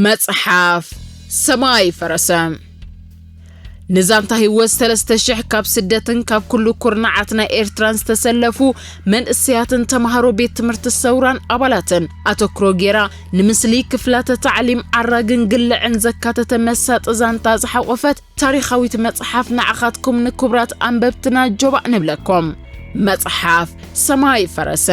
መጽሓፍ ሰማይ ፈረሰ። ንዛንታ ህይወት ሰለስተ ሽሕ ካብ ስደትን ካብ ኩሉ ኩርናዓት ናይ ኤርትራን ዝተሰለፉ መንእሰያትን ተማሃሮ ቤት ትምህርቲ ሰውራን ኣባላትን ኣተኩሮ ጌራ፣ ንምስሊ ክፍላተ ታዕሊም ዓራግን ግልዕን ዘካተተ መሳጢ ዛንታ ዝሓቖፈት ታሪኻዊት መጽሓፍ ንዓኻትኩም ንክቡራት ኣንበብትና ጆባእ ንብለኩም። መጽሓፍ ሰማይ ፈረሰ።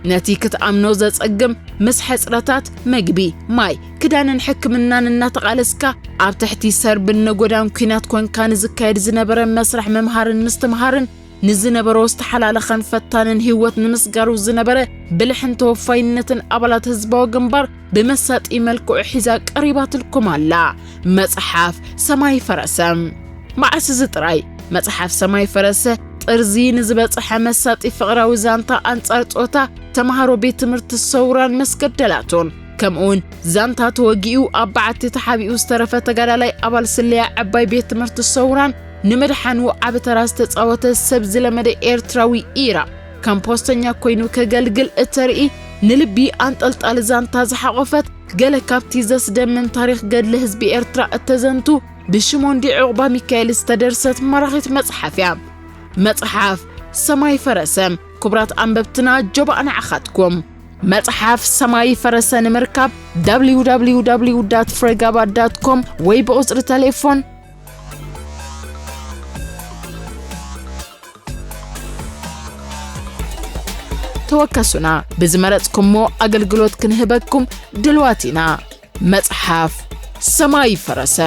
ነቲ ክትኣምኖ ዘጸግም፣ ምስ ሕጽረታት መግቢ፣ ማይ፣ ክዳንን ሕክምናን እናተቓለስካ፣ ኣብ ትሕቲ ሰርብን ነጎዳን ኲናት ኮንካ ንዝካየድ ዝነበረ መስርሕ ምምሃርን ምስትምሃርን፣ ንዝነበሮ ዝተሓላለኸን ፈታንን ህይወት ንምስጋሩ ዝነበረ ብልሕን ተወፋይነትን ኣባላት ህዝባዊ ግንባር ብመሳጢ መልክዑ ሒዛ ቀሪባትልኩም ኣላ። መጽሓፍ ሰማይ ፈረሰ። መዓስ እዚ ጥራይ፣ መጽሓፍ ሰማይ ፈረሰ ጥርዚ ንዝበጽሐ መሳጢ ፍቕራዊ ዛንታ ኣንጻር ጾታ ተማሃሮ ቤት ትምህርቲ ሰውራን መስገደላቱን፣ ከምኡውን ዛንታ ተወጊኡ ኣብ በዓቲ ተሓቢኡ ዝተረፈ ተጋዳላይ ኣባል ስለያ ዕባይ ቤት ትምህርቲ ሰውራን ንምድሓኑ ዓቢ ተራ ዝተጻወተ ሰብ ዝለመደ ኤርትራዊ ኢራ ከም ፖስተኛ ኮይኑ ከገልግል እተርኢ ንልቢ ኣንጠልጣሊ ዛንታ ዝሓቖፈት ገለ ካብቲ ዘስደምም ታሪኽ ገድሊ ህዝቢ ኤርትራ እተዘንቱ ብሽሞንዲ ዑቕባ ሚካኤል ዝተደርሰት ማራኺት መጽሓፍ እያ። መጽሓፍ ሰማይ ፈረሰ። ክቡራት ኣንበብትና ጆባእ ንዓኻትኩም። መጽሓፍ ሰማይ ፈረሰ ንምርካብ www ፍሬጋባ ዳት ኮም ወይ ብቁጽሪ ተሌፎን ተወከሱና። ብዝመረጽኩሞ ኣገልግሎት ክንህበኩም ድልዋት ኢና። መጽሓፍ ሰማይ ፈረሰ።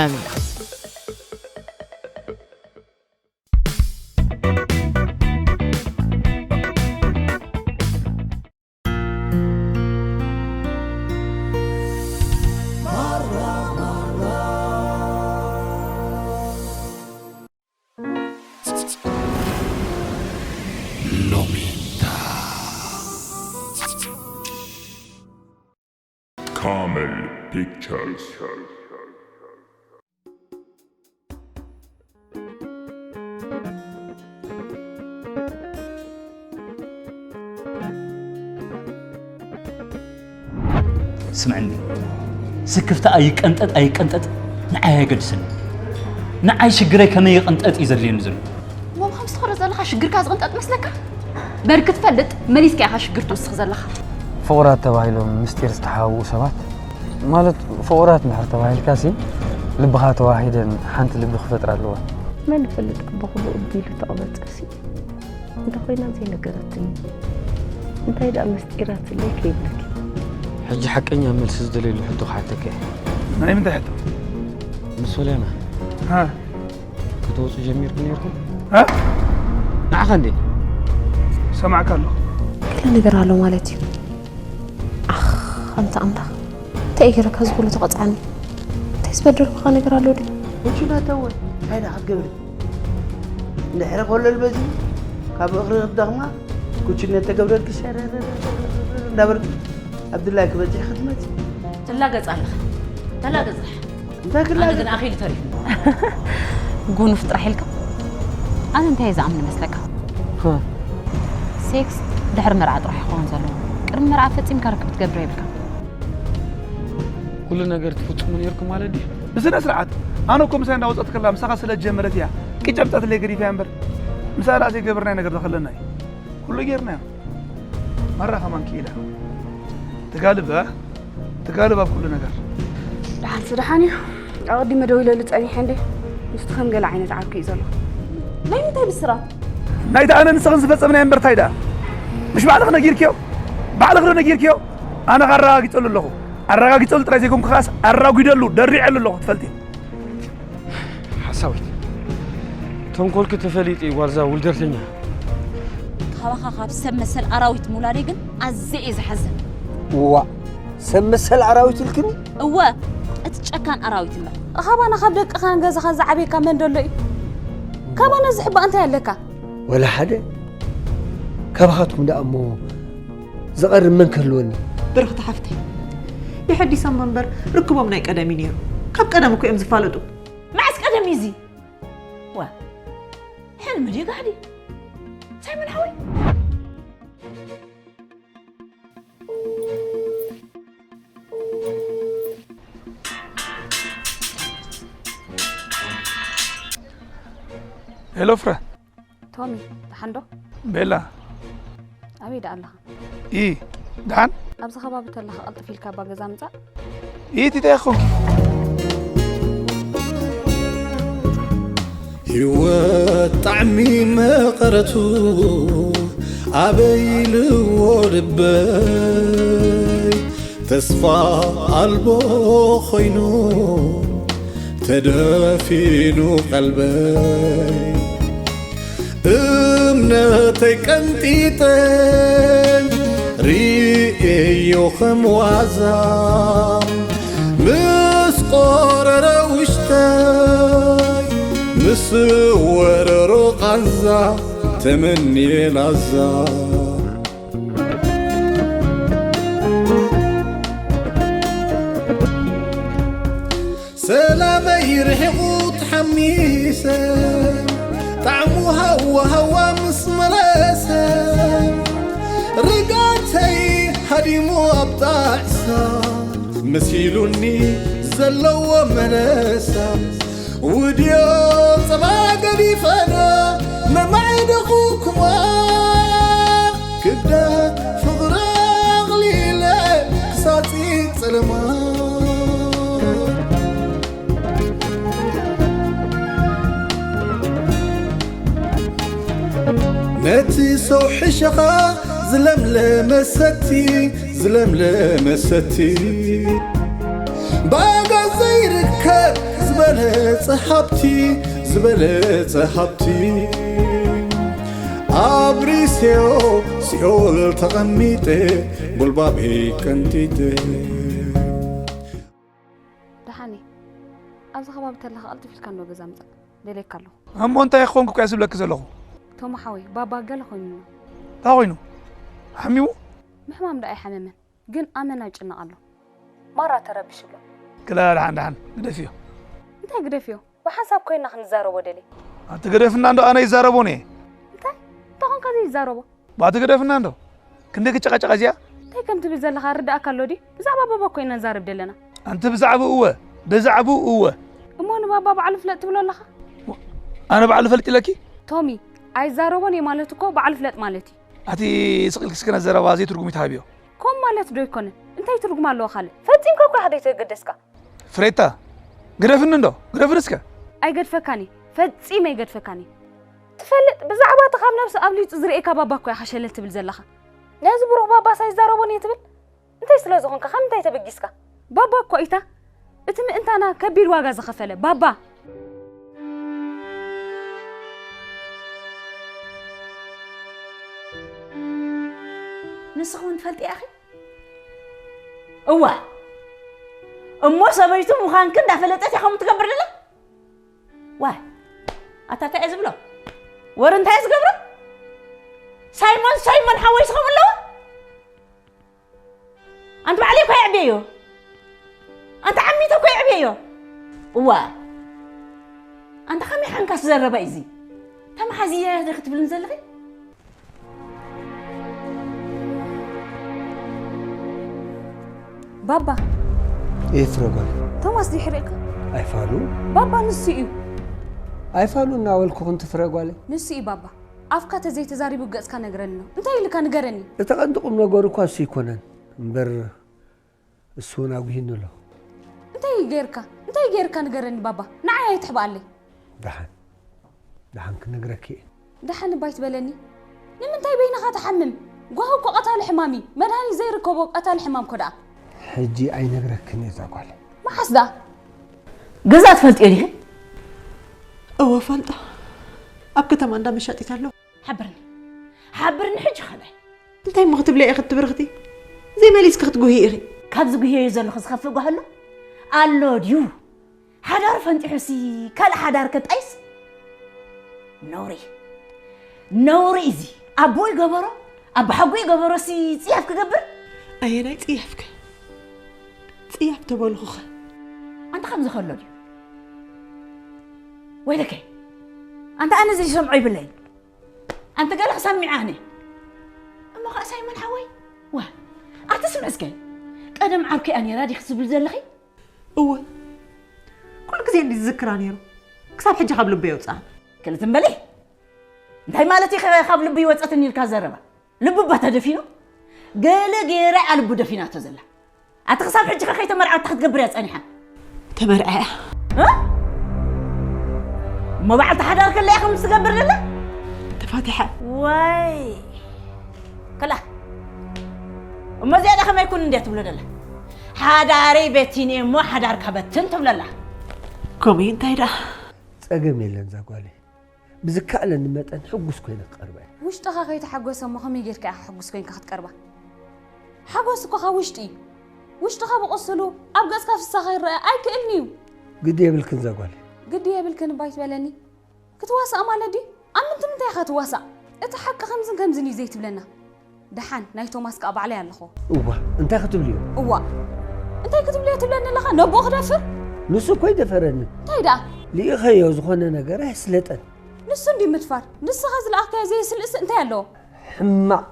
ሎሚታ። Camel Pictures. ስምዕኒ፣ ስክፍታ ኣይቀንጠጥ ኣይቀንጠጥ ንዓይ ኣየገድስን። ንዓይ ሽግረይ ከመይ ይቐንጠጥ እዩ ዘድልየኒ ዘሎ። እሞ ከምዚ ትኸዶ ዘለኻ ሽግርካ ዝቕንጠጥ መስለካ? በሪ ክትፈልጥ መሊስካ ኢኻ ሽግር ትውስኽ ዘለኻ። ፍቑራት ተባሂሎም ምስጢር ዝተሓባብኡ ሰባት፣ ማለት ፍቑራት እንድሕር ተባሂልካሲ፣ ልብኻ ተዋሂደን ሓንቲ ልቢ ክፈጥራ ኣለወን። መን ይፈልጥ ኣቦ ክብኡ ቢሉ ተቐበጸሲ? እንተ ኮይና ዘይነገረትኒ። እንታይ ደኣ ምስጢራትለይ ከይብለኪ። ሕጂ ሓቀኛ መልሲ ዝደልየሉ ሕቶ ክሓተኪ እየ። ናይ ምንታይ ሕቶ? ምስ ሶልያና ሃ? ክትወጹ ጀሚርኩም ነይርኩም? ሃ? ንዓኻ እንዴ? ሰማዕካ ኣለኹ። ገለ ነገር ኣሎ ማለት እዩ። ኣኽ፣ ኣንታ ኣምላኽ፣ እንታይ እዩ ገይረካ እዚ ኩሉ ትቐጽዓኒ? እንታይ ዝበደልኩኻ ነገር ኣሎ ድዩ? ኩችና ተወ፣ እንታይ ደኣ ክትገብሪ? እንድሕሪ ኮለል በዚ ካብ እኽሪ ክትደኽማ ኩችነት ተገብረልኪ ሸረረረ እንዳበልኪ ኣብ ድላይኪ በጺሕኪ ትመጺ። ትላገጽ ኣለኻ። ተላገጽ። እንታይ ኣነ ክላገጽ? ግን ኣኺሉ ተሪፉ። ጉኑፍ ጥራሕ ኢልካ? ኣነ እንታይ እየ ዝኣምን መስለካ? ህ። ሴክስ ድሕሪ መርዓ ጥራሕ ይኸውን ዘለዎ። ቅድሚ መርዓ ፈጺምካ ርክብ ትገብሮ የብልካ። ኩሉ ነገር ትፍጽሙ ነይርኩም ማለት ድዩ? ብስነ ስርዓት። ኣነ እኮ ምሳይ እንዳወጸት ከላ ምሳኻ ስለ ጀመረት እያ። ቅጨብጠትለይ ገዲፈያ እምበር። ምሳኣ ደኣ ዘይገበርናዮ ነገር ተኸለና እዩ። ኩሉ ጌርናዮ። ማራ ከማን ክኢላ። ትጋልብ፣ እ? ትጋልብ ኣብ ኩሉ ነገር። ደሓንሲ ደሓን እዩ። ኣቐዲመ ደዊለሉ ጸኒሐ እንዴ። ምስቲ ከም ገለ ዓይነት ዓርኩ እዩ ዘሎ። ናይ ምንታይ ብስራት? ናይቲ ኣነ ንስኽን ዝፈጸምናዮ እምበር ታይ ደኣ? ምሽ ባዕልኺ ነጊርክዮ? ባዕልኺ ዶ ነጊርክዮ? ኣነ ከኣ ኣረጋጊጸሉ ኣለኹ። ኣረጋጊጸሉ ጥራይ ዘይኮንኩ ከኣስ ኣራጒደሉ፣ ደሪዐሉ ኣለኹ ትፈልጢ። ሓሳዊት። ተንኮልኪ ተፈሊጡ እዩ ጓልዛ ውልደርተኛ። ካባኻ ካብ ሰብ መሰል ኣራዊት ምውላደይ ግን ኣዝየ እየ ዝሓዝን። እዋ፣ ሰብ መሰል ኣራዊት ኢልክኒ? እወ፣ እቲ ጨካን ኣራዊት እምበር። ካባና ካብ ደቅኻን ገዛኻን ዝዓበየካ መን ደሎ እዩ? ካባና ዝሕባእ እንታይ ኣለካ? ወላ ሓደ። ካባኻትኩም ደኣ እሞ ዝቐርብ መን ክህልወኒ? ብርኽቲ ሓፍተይ፣ የሐዲሶም እምበር ርክቦም ናይ ቀደም እዩ ነይሩ። ካብ ቀደም እኮ እዮም ዝፋለጡ። መዓስ ቀደም እዩ እዚ? ዋ፣ ሕልሚ ድዩ ጋህዲ? ሳይሞን ሓወይ? ሄሎ ፍረ። ቶሚ፣ ደሓን ዶ? ቤላ። ኣበይ ደኣ ኣለኻ? ኢ ደሓን? ኣብዚ ከባቢ ተለኻ ቀልጥፍ ኢልካ ኣባ ገዛ ምጻእ። ኢቲ እንታይ ኾንኪ? ህይወት ጣዕሚ መቐረቱ ኣበይ ኢልዎ ልበይ ተስፋ ኣልቦ ኾይኑ ተደፊኑ ቀልበይ እምነተይ ቀንጢጠ ርእየዮ ከም ዋዛ ምስ ቆረረ ውሽጠይ ምስ ወረሮ ቃንዛ ተመንየ ላዛ ሰላመይ ርሒቑ ተሓሚሰ ጣዕሙ ሃዋ ሃዋ ምስ መለሰ ርጋተይ ሃዲሙ ኣብ ጣዕሳ መሲሉኒ ዘለዎ መለሳ ውድዮ ጸባ ገዲፈና መማዕደኹ ክዋ ክብደት ፍቕሪ ኣቕሊለ ክሳጺ ጸለማ ነቲ ሰው ሕሸኻ ዝለምለመ ሰቲ ዝለምለመ ሰቲ ባጋ ዘይርከብ ዝበለጸ ሃብቲ ዝበለጸ ሃብቲ ኣብሪሴዮ ሲኦል ተቐሚጠ ጉልባበይ ቀንጢጠ ደሓኒ፣ ኣብዚ ከባቢ ተለኻ ቀልጥፍ ኢልካ እንዶ ገዛ ምጻእ። ደልየካ ኣለኹ። እሞ እንታይ ክኾንኩ እኮ እየ ዝብለኪ ዘለኹ። ቶማ ሓወይ፣ ባባ ገለ ኮይኑ ኣሎ። እንታይ ኮይኑ? ሓሚሙ? ምሕማም ደኣ ኣይሓመመን፣ ግን ኣመና ይጭነቕ ኣሎ። ማራ ተረቢሹ ኣሎ። ክላ ደሓን ደሓን ግደፍዮ። እንታይ ግደፍዮ? ብሓንሳብ ኮይና ክንዛረቦ ደልየ። ኣቲ ግደፍና እንዶ ኣነ ይዛረቦን እየ። እንታይ? እንታይ ኾንካ ዘይዛረቦ? ባቲ ግደፍና እንዶ ክንደይ ክጨቃጨቃ እዚኣ? እንታይ ከም ትብል ዘለኻ ርዳእካ ኣሎ ድዩ? ብዛዕባ ባባ እኮ ኢና ንዛረብ ደለና። ኣንቲ ብዛዕብኡ እወ፣ ብዛዕብኡ እወ። እሞ ንባባ ባዕሉ ፍለጥ ትብሎ ኣለኻ? ኣነ ባዕሉ ፈልጥ ኢለኪ? ቶሚ፣ ኣይዛረቦን እየ ማለት እኮ ባዕሉ ፍለጥ ማለት እዩ። ኣቲ ስቕ ኢልኪ እስከ ነዚ ዘረባ ዘይትርጉም ይትሃብዮ። ከምኡ ማለት ዶ ኣይኮነን። እንታይ ትርጉም ኣለዎ ካልእ? ፈጺምካ እኮ ኢኻ ዘይተገደስካ። ፍሬታ፣ ግደፍኒ እንዶ፣ ግደፍኒ እስከ። ኣይገድፈካን እየ፣ ፈጺመ ኣይገድፈካን እየ። ትፈልጥ፣ ብዛዕባ እቲ ካብ ነብሲ ኣብሊጹ ዝርእየካ ባባ እኮ ኢኻ ሸለል ትብል ዘለኻ። ነዚ ብሩኽ ባባስ ኣይዛረቦን እየ ትብል? እንታይ ስለ ዝኾንካ፣ ካብ ምንታይ ተበጊስካ? ባባ እኮ ኢታ እቲ ምእንታና ከቢድ ዋጋ ዝኸፈለ፣ ባባ። ንስኺ እውን ትፈልጢ ኢኺ? እዋ እሞ ሰበይቱ ምዃንኪ እንዳፈለጠት እያ ከምኡ ትገብር ዘላ? ዋይ ኣታ እንታይ እየ ዝብሎ? ወር እንታይ እየ ዝገብሮ? ሳይሞን ሳይሞን ሓወይስ ከምኡ ኣለዎ? ኣንቲ ባዕለይ እኮ የዕብየዮ። ኣንቲ ዓሚተ እኮ የዕብየዮ። እዋ ኣንታ ከመይ ሓንካስ ዘረባ እዩ እዚ? ተመሓዝየ ዲኺ ትብልኒ ዘለኺ? ባባ፣ ኤፍረ ጓል፣ ቶማስ ድዩ ይሕርየካ? ኣይፋሉ። ባባ ንሱ እዩ። ኣይፋሉ እናበልኩ ክንትፍረ ጓለይ። ንሱ እዩ ባባ። ኣፍካ ተዘይተዛሪቡ ገጽካ ነግረኒ ነው። እንታይ ኢልካ ንገረኒ? እቲ ቀንዲ ቁም ነገሩ እኳ እሱ ኣይኮነን እምበር እሱ እውን ኣጉሂኒ ኣሎ። እንታይ ገይርካ? እንታይ ገይርካ ንገረኒ ባባ። ንዓይ ኣይትሕብኣለይ። ደሓን ደሓን ክነግረኪ እየ። ደሓን እባ ኣይትበለኒ። ንምንታይ በይንኻ ትሓምም? ጓሂ እኮ ቀታሊ ሕማም እዩ። መድሃኒት ዘይርከቦ ቀታሊ ሕማም እኮ ደኣ። ሕጂ ኣይነግረክን እየ እዛ ጓል። መዓስ ደኣ? ገዛ ትፈልጥዮ ዲኺ? እወ ፈልጦ። ኣብ ከተማ እንዳ መሻጢት ኣሎ። ሓብርኒ ሓብርኒ ሕጂ ኸለ እንታይ እሞ ክትብሊ ኢኺ ትብርኽቲ? ዘይመሊስኪ ክትጉህዪ ኢኺ። ካብዚ ጉህየዮ ዘለኹ ዝኸፍእ ጓሂ ኣሎ ኣሎ ድዩ? ሓዳር ፈንጢሑሲ ካልእ ሓዳር ከጣይስ? ነውሪ ነውሪ እዚ ኣቦኡ ይገበሮ ኣቦሓጎ ይገበሮሲ ጽያፍ ክገብር? ኣየናይ ጽያፍከ? ጽያፍ ተበልኹኸ? ኣንታ ከምዚ ከሎ ድዩ? ወይለከ ኣንታ ኣነ ዘይሰምዖ ይብለይ ኣንቲ ገለ ክሰሚዕ ኣነ እሞ ኸኣ ሳይሞን ሓወይ ዋ ኣቲ ስምዕ እስከ ቀደም ዓርኪ እያ ነይራ ዲኺ ትብል ዘለኺ እወ ኩሉ ግዜ እንዲ ዝዝክራ ነይሩ ክሳብ ሕጂ ካብ ልበይ የውፅኣን ክልትም በሊ እንታይ ማለት እዩ ካብ ልቡ ይወፀትኒ ኢልካ ዘረባ? ልቡ እባ ተደፊኑ? ገለ ገይረ ኣልቡ ደፊናቶ ዘላ። ኣቲ ክሳብ ሕጂ ከ ከይተመርዓወት እንታይ ክትገብር እያ ጸኒሓ? ተመርዓ እያ። እ? እሞ በዓልቲ ሓዳር ከላ እያ ከምዚ ትገብር ዘላ? ተፋቲሓ። ዋይ። ከላ። እሞ እዚኣ ዳ ከመይ ኩን እንድያ ትብሎ ዘላ? ሓዳረይ በቲነ እሞ ሓዳርካ በትን ትብለላ። ከምኡ እዩ እንታይ ደኣ? ጸገም የለን እዛ ጓለይ። ብዝከኣለኒ መጠን ሕጉስ ኮይነ ክቐርባ እየ። ውሽጥኻ ከይተሓጎሰ እሞ ከመይ ጌርካ ኢኻ ሕጉስ ኮይንካ ክትቀርባ? ሓጎስ እኮ ካብ ውሽጢ እዩ። ውሽጥኻ ብቕስሉ ኣብ ገጽካ ፍሳኻ ይረአ ኣይክእልን እዩ። ግዲ የብልክን እዛ ጓለይ። ግዲ የብልክን እባ ኣይትበለኒ። ክትዋሳእ ማለት ድዩ? ኣብ ምንታይ ምንታይ ኢኻ ትዋሳእ? እቲ ሓቂ ከምዝን ከምዝን እዩ ዘይትብለና። ደሓን ናይ ቶማስ ከኣ ባዕለይ ኣለኹ። እዋ እንታይ ክትብልዮ? እዋ እንታይ ክትብልዮ ትብለኒ ኣለኻ? ነቦኡ ክደፍር? ንሱ እኮ ይደፈረኒ። እንታይ ደኣ? ልኢኸዮ ዝኾነ ነገር ኣየስለጠን። ንሱ እንዲ ምድፋር ንስኻ ዝለኣኽካዮ ዘየስልእስ እንታይ ኣለዎ? ሕማቕ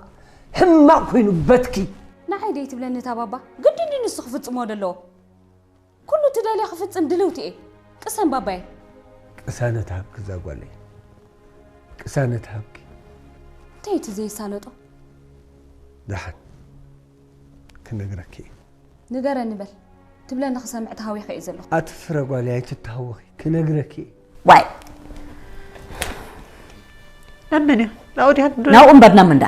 ሕማቕ ኮይኑ በትኪ። ንዓይ ደይ ትብለኒ እታ ባባ ግዲ እንዲ ንሱ ክፍጽሞ ደለዎ። ኩሉ ትደልዮ ክፍጽም ድልውቲ እየ። ቅሰን ባባየ። ቅሳነት ሃብኪ እዛ ጓለይ። ቅሳነት ሃብኪ። እንታይ እቲ ዘይሳለጦ? ደሓን ክነግረኪ እየ። ንገረኒ በል። ትብለኒ ክሰምዕ ተሃዊኸ እየ ዘለኹ። ኣቲ ፍረ ጓለይ ኣይትተሃወኺ። ክነግረኪ እየ። ዋይ። ናብ መን እዩ? ናብኡ ድያ? ናብኡ እምበር ናብ ምንዳ?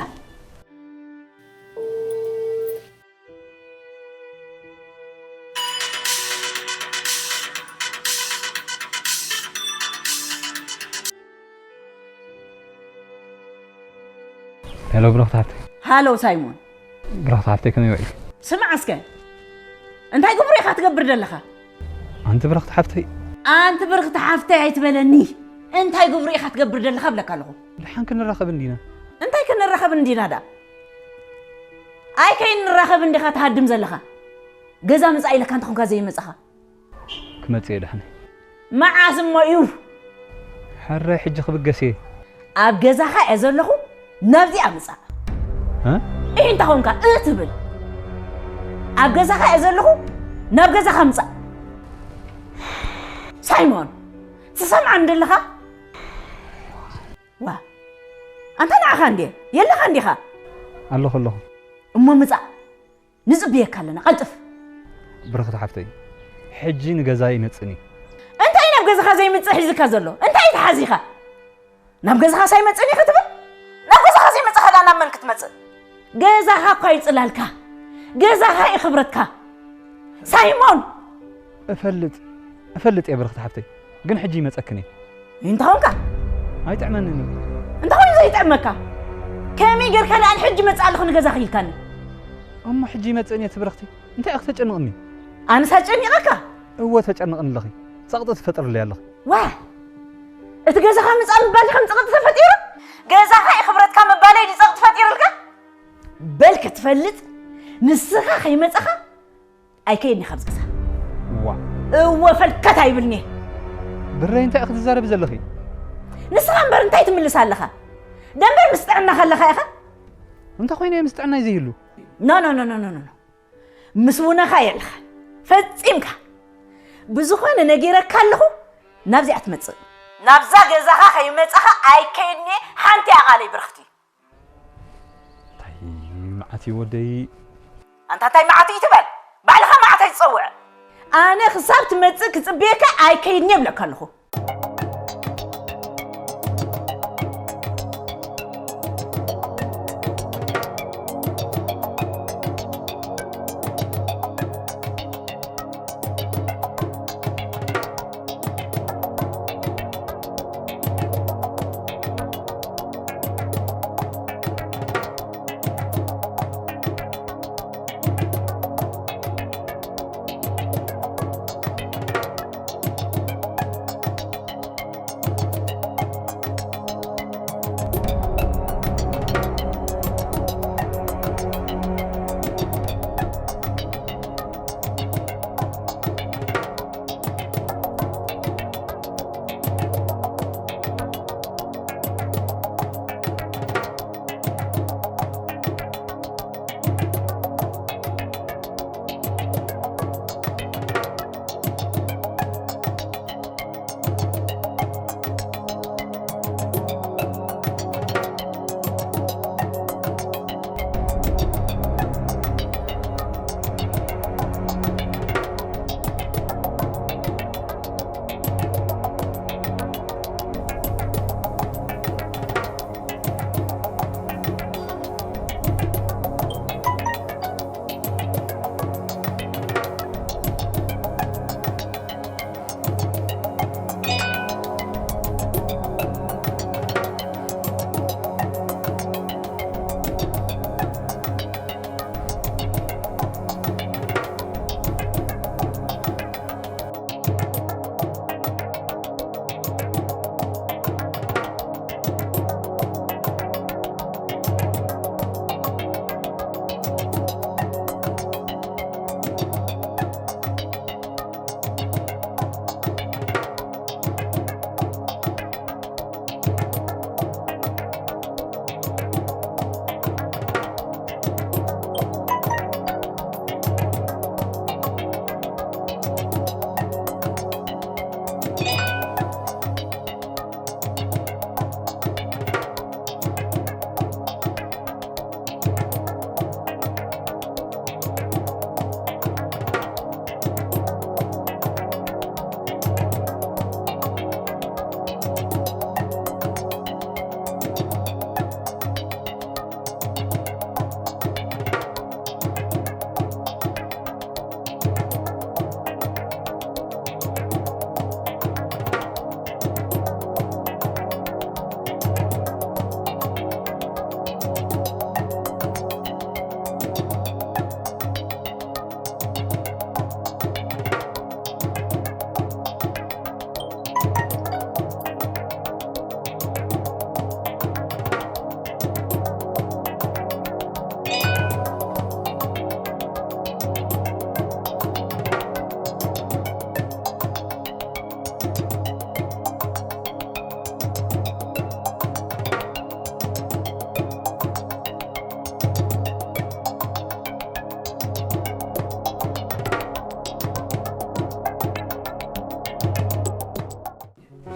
ሄሎ ብሩኽቲ ሓፍተይ። ሃሎ ሳይሞን። ብሩኽቲ ሓፍተይ ከመይ ውዒልኪ? ስማዕ እስከ እንታይ ግብሩ ኢኻ ትገብር ዘለኻ? ኣንቲ ብርኽቲ ሓፍተይ። ኣንቲ ብርኽቲ ሓፍተይ ኣይትበለኒ። እንታይ ግብሩ ኢኻ ትገብር ዘለኻ እብለካ ኣለኹ። ድሓን ክንራኸብ እንዲና። እንታይ ክንራኸብ እንዲና ዳ? ኣይ ከይንራኸብ እንዲኻ ትሃድም ዘለኻ? ገዛ ምጻእ ኢለካ እንተኾንካ ዘይመጻኻ? ክመጽእ እየ ድሓን። መዓስ እሞ እዩ? ሕራይ ሕጂ ክብገስ እየ። ኣብ ገዛኻ እየ ዘለኹ፣ ናብዚኣ ምጻእ። እ? እህ እንተ ኾንካ እህ ትብል። ኣብ ገዛኻ እየ ዘለኹ፣ ናብ ገዛኻ ምጻእ። ሳይሞን፣ ትሰምዓኒ ደለኻ? ዋ፣ ኣንታ ንዓኻ እንድየ፣ የለኻ እንዲኻ? ኣለኹ ኣለኹ። እሞ ምጻእ፣ ንጽብየካ ኣለና፣ ቀልጥፍ። ብርኽቲ ሓፍተይ፣ ሕጂ ንገዛ ይመጽእን እዩ። እንታይ ናብ ገዛኻ ዘይምጽእ ሒዝካ ዘሎ? እንታይ ተሓዚኻ? ናብ ገዛኻ ሳይመጽእን እዩ ክትብል? ናብ ገዛኻ ዘይመጽኻ ደኣ ናብ መን ክትመጽእ? ገዛኻ እኳ ይጽላልካ። ገዛኻ እዩ ክብረትካ። ሳይሞን! እፈልጥ፣ እፈልጥ እየ ብርኽቲ ሓፍተይ፣ ግን ሕጂ ይመጸክን እየ። እንታይ ኾንካ? ኣይጥዕመንን እዩ። እንታይ ኮይኑ ዘይጥዕመካ? ከመይ ጌርካ ደኣ ንሕጂ መጽእ ኣለኹ ንገዛኺ ኢልካኒ? እሞ ሕጂ ይመጽእን እየ ትብርኽቲ፣ እንታይ ኢኺ ተጨንቕኒ? ኣነስ ኣጨኒቐካ? እወ ተጨንቕኒ ኣለኺ፣ ጸቕጢ ትፈጥርለይ ኣለኺ። ዋ! እቲ ገዛኻ ምጻእ ምባል ከም ጸቕጢ ተፈጢሩ? ገዛኻ እዩ ክብረትካ ምባለይ ድዩ ጸቕጢ ፈጢርልካ? በል ክትፈልጥ፣ ንስኻ ከይመጻኻ ኣይከይድኒ ካብ ዝገዛ። ዋ። እወ ፈልከት ኣይብልኒ። ብረይ እንታይ ኢኺ ትዛረቢ ዘለኺ? ንስኻ እምበር እንታይ ትምልስ ኣለኻ? ደንበር ምስ ጥዕናኻ ኣለኻ ኢኻ? እንታይ ኮይነ እየ ምስ ጥዕናይ ዘይህሉ? ኖ፣ ኖ፣ ኖ፣ ኖ፣ ኖ፣ ኖ። ምስ ውነኻ የለኻ። ፈጺምካ። ብዝኾነ ነጊረካ ኣለኹ፣ ናብዚኣ ትመጽእ። ናብዛ ገዛኻ ከይመጻኻ ኣይከይድኒ ሓንቲ ኣቓለይ ብርኽቲ። እንታይ መዓት እዩ ወደይ? ኣንታ እንታይ መዓት እዩ ትበል? ባዕልኻ መዓት ኣይትጸውዕ። ኣነ ክሳብ ትመጽእ ክጽብየካ ኣይከይድን እየ እብለካ ኣለኹ።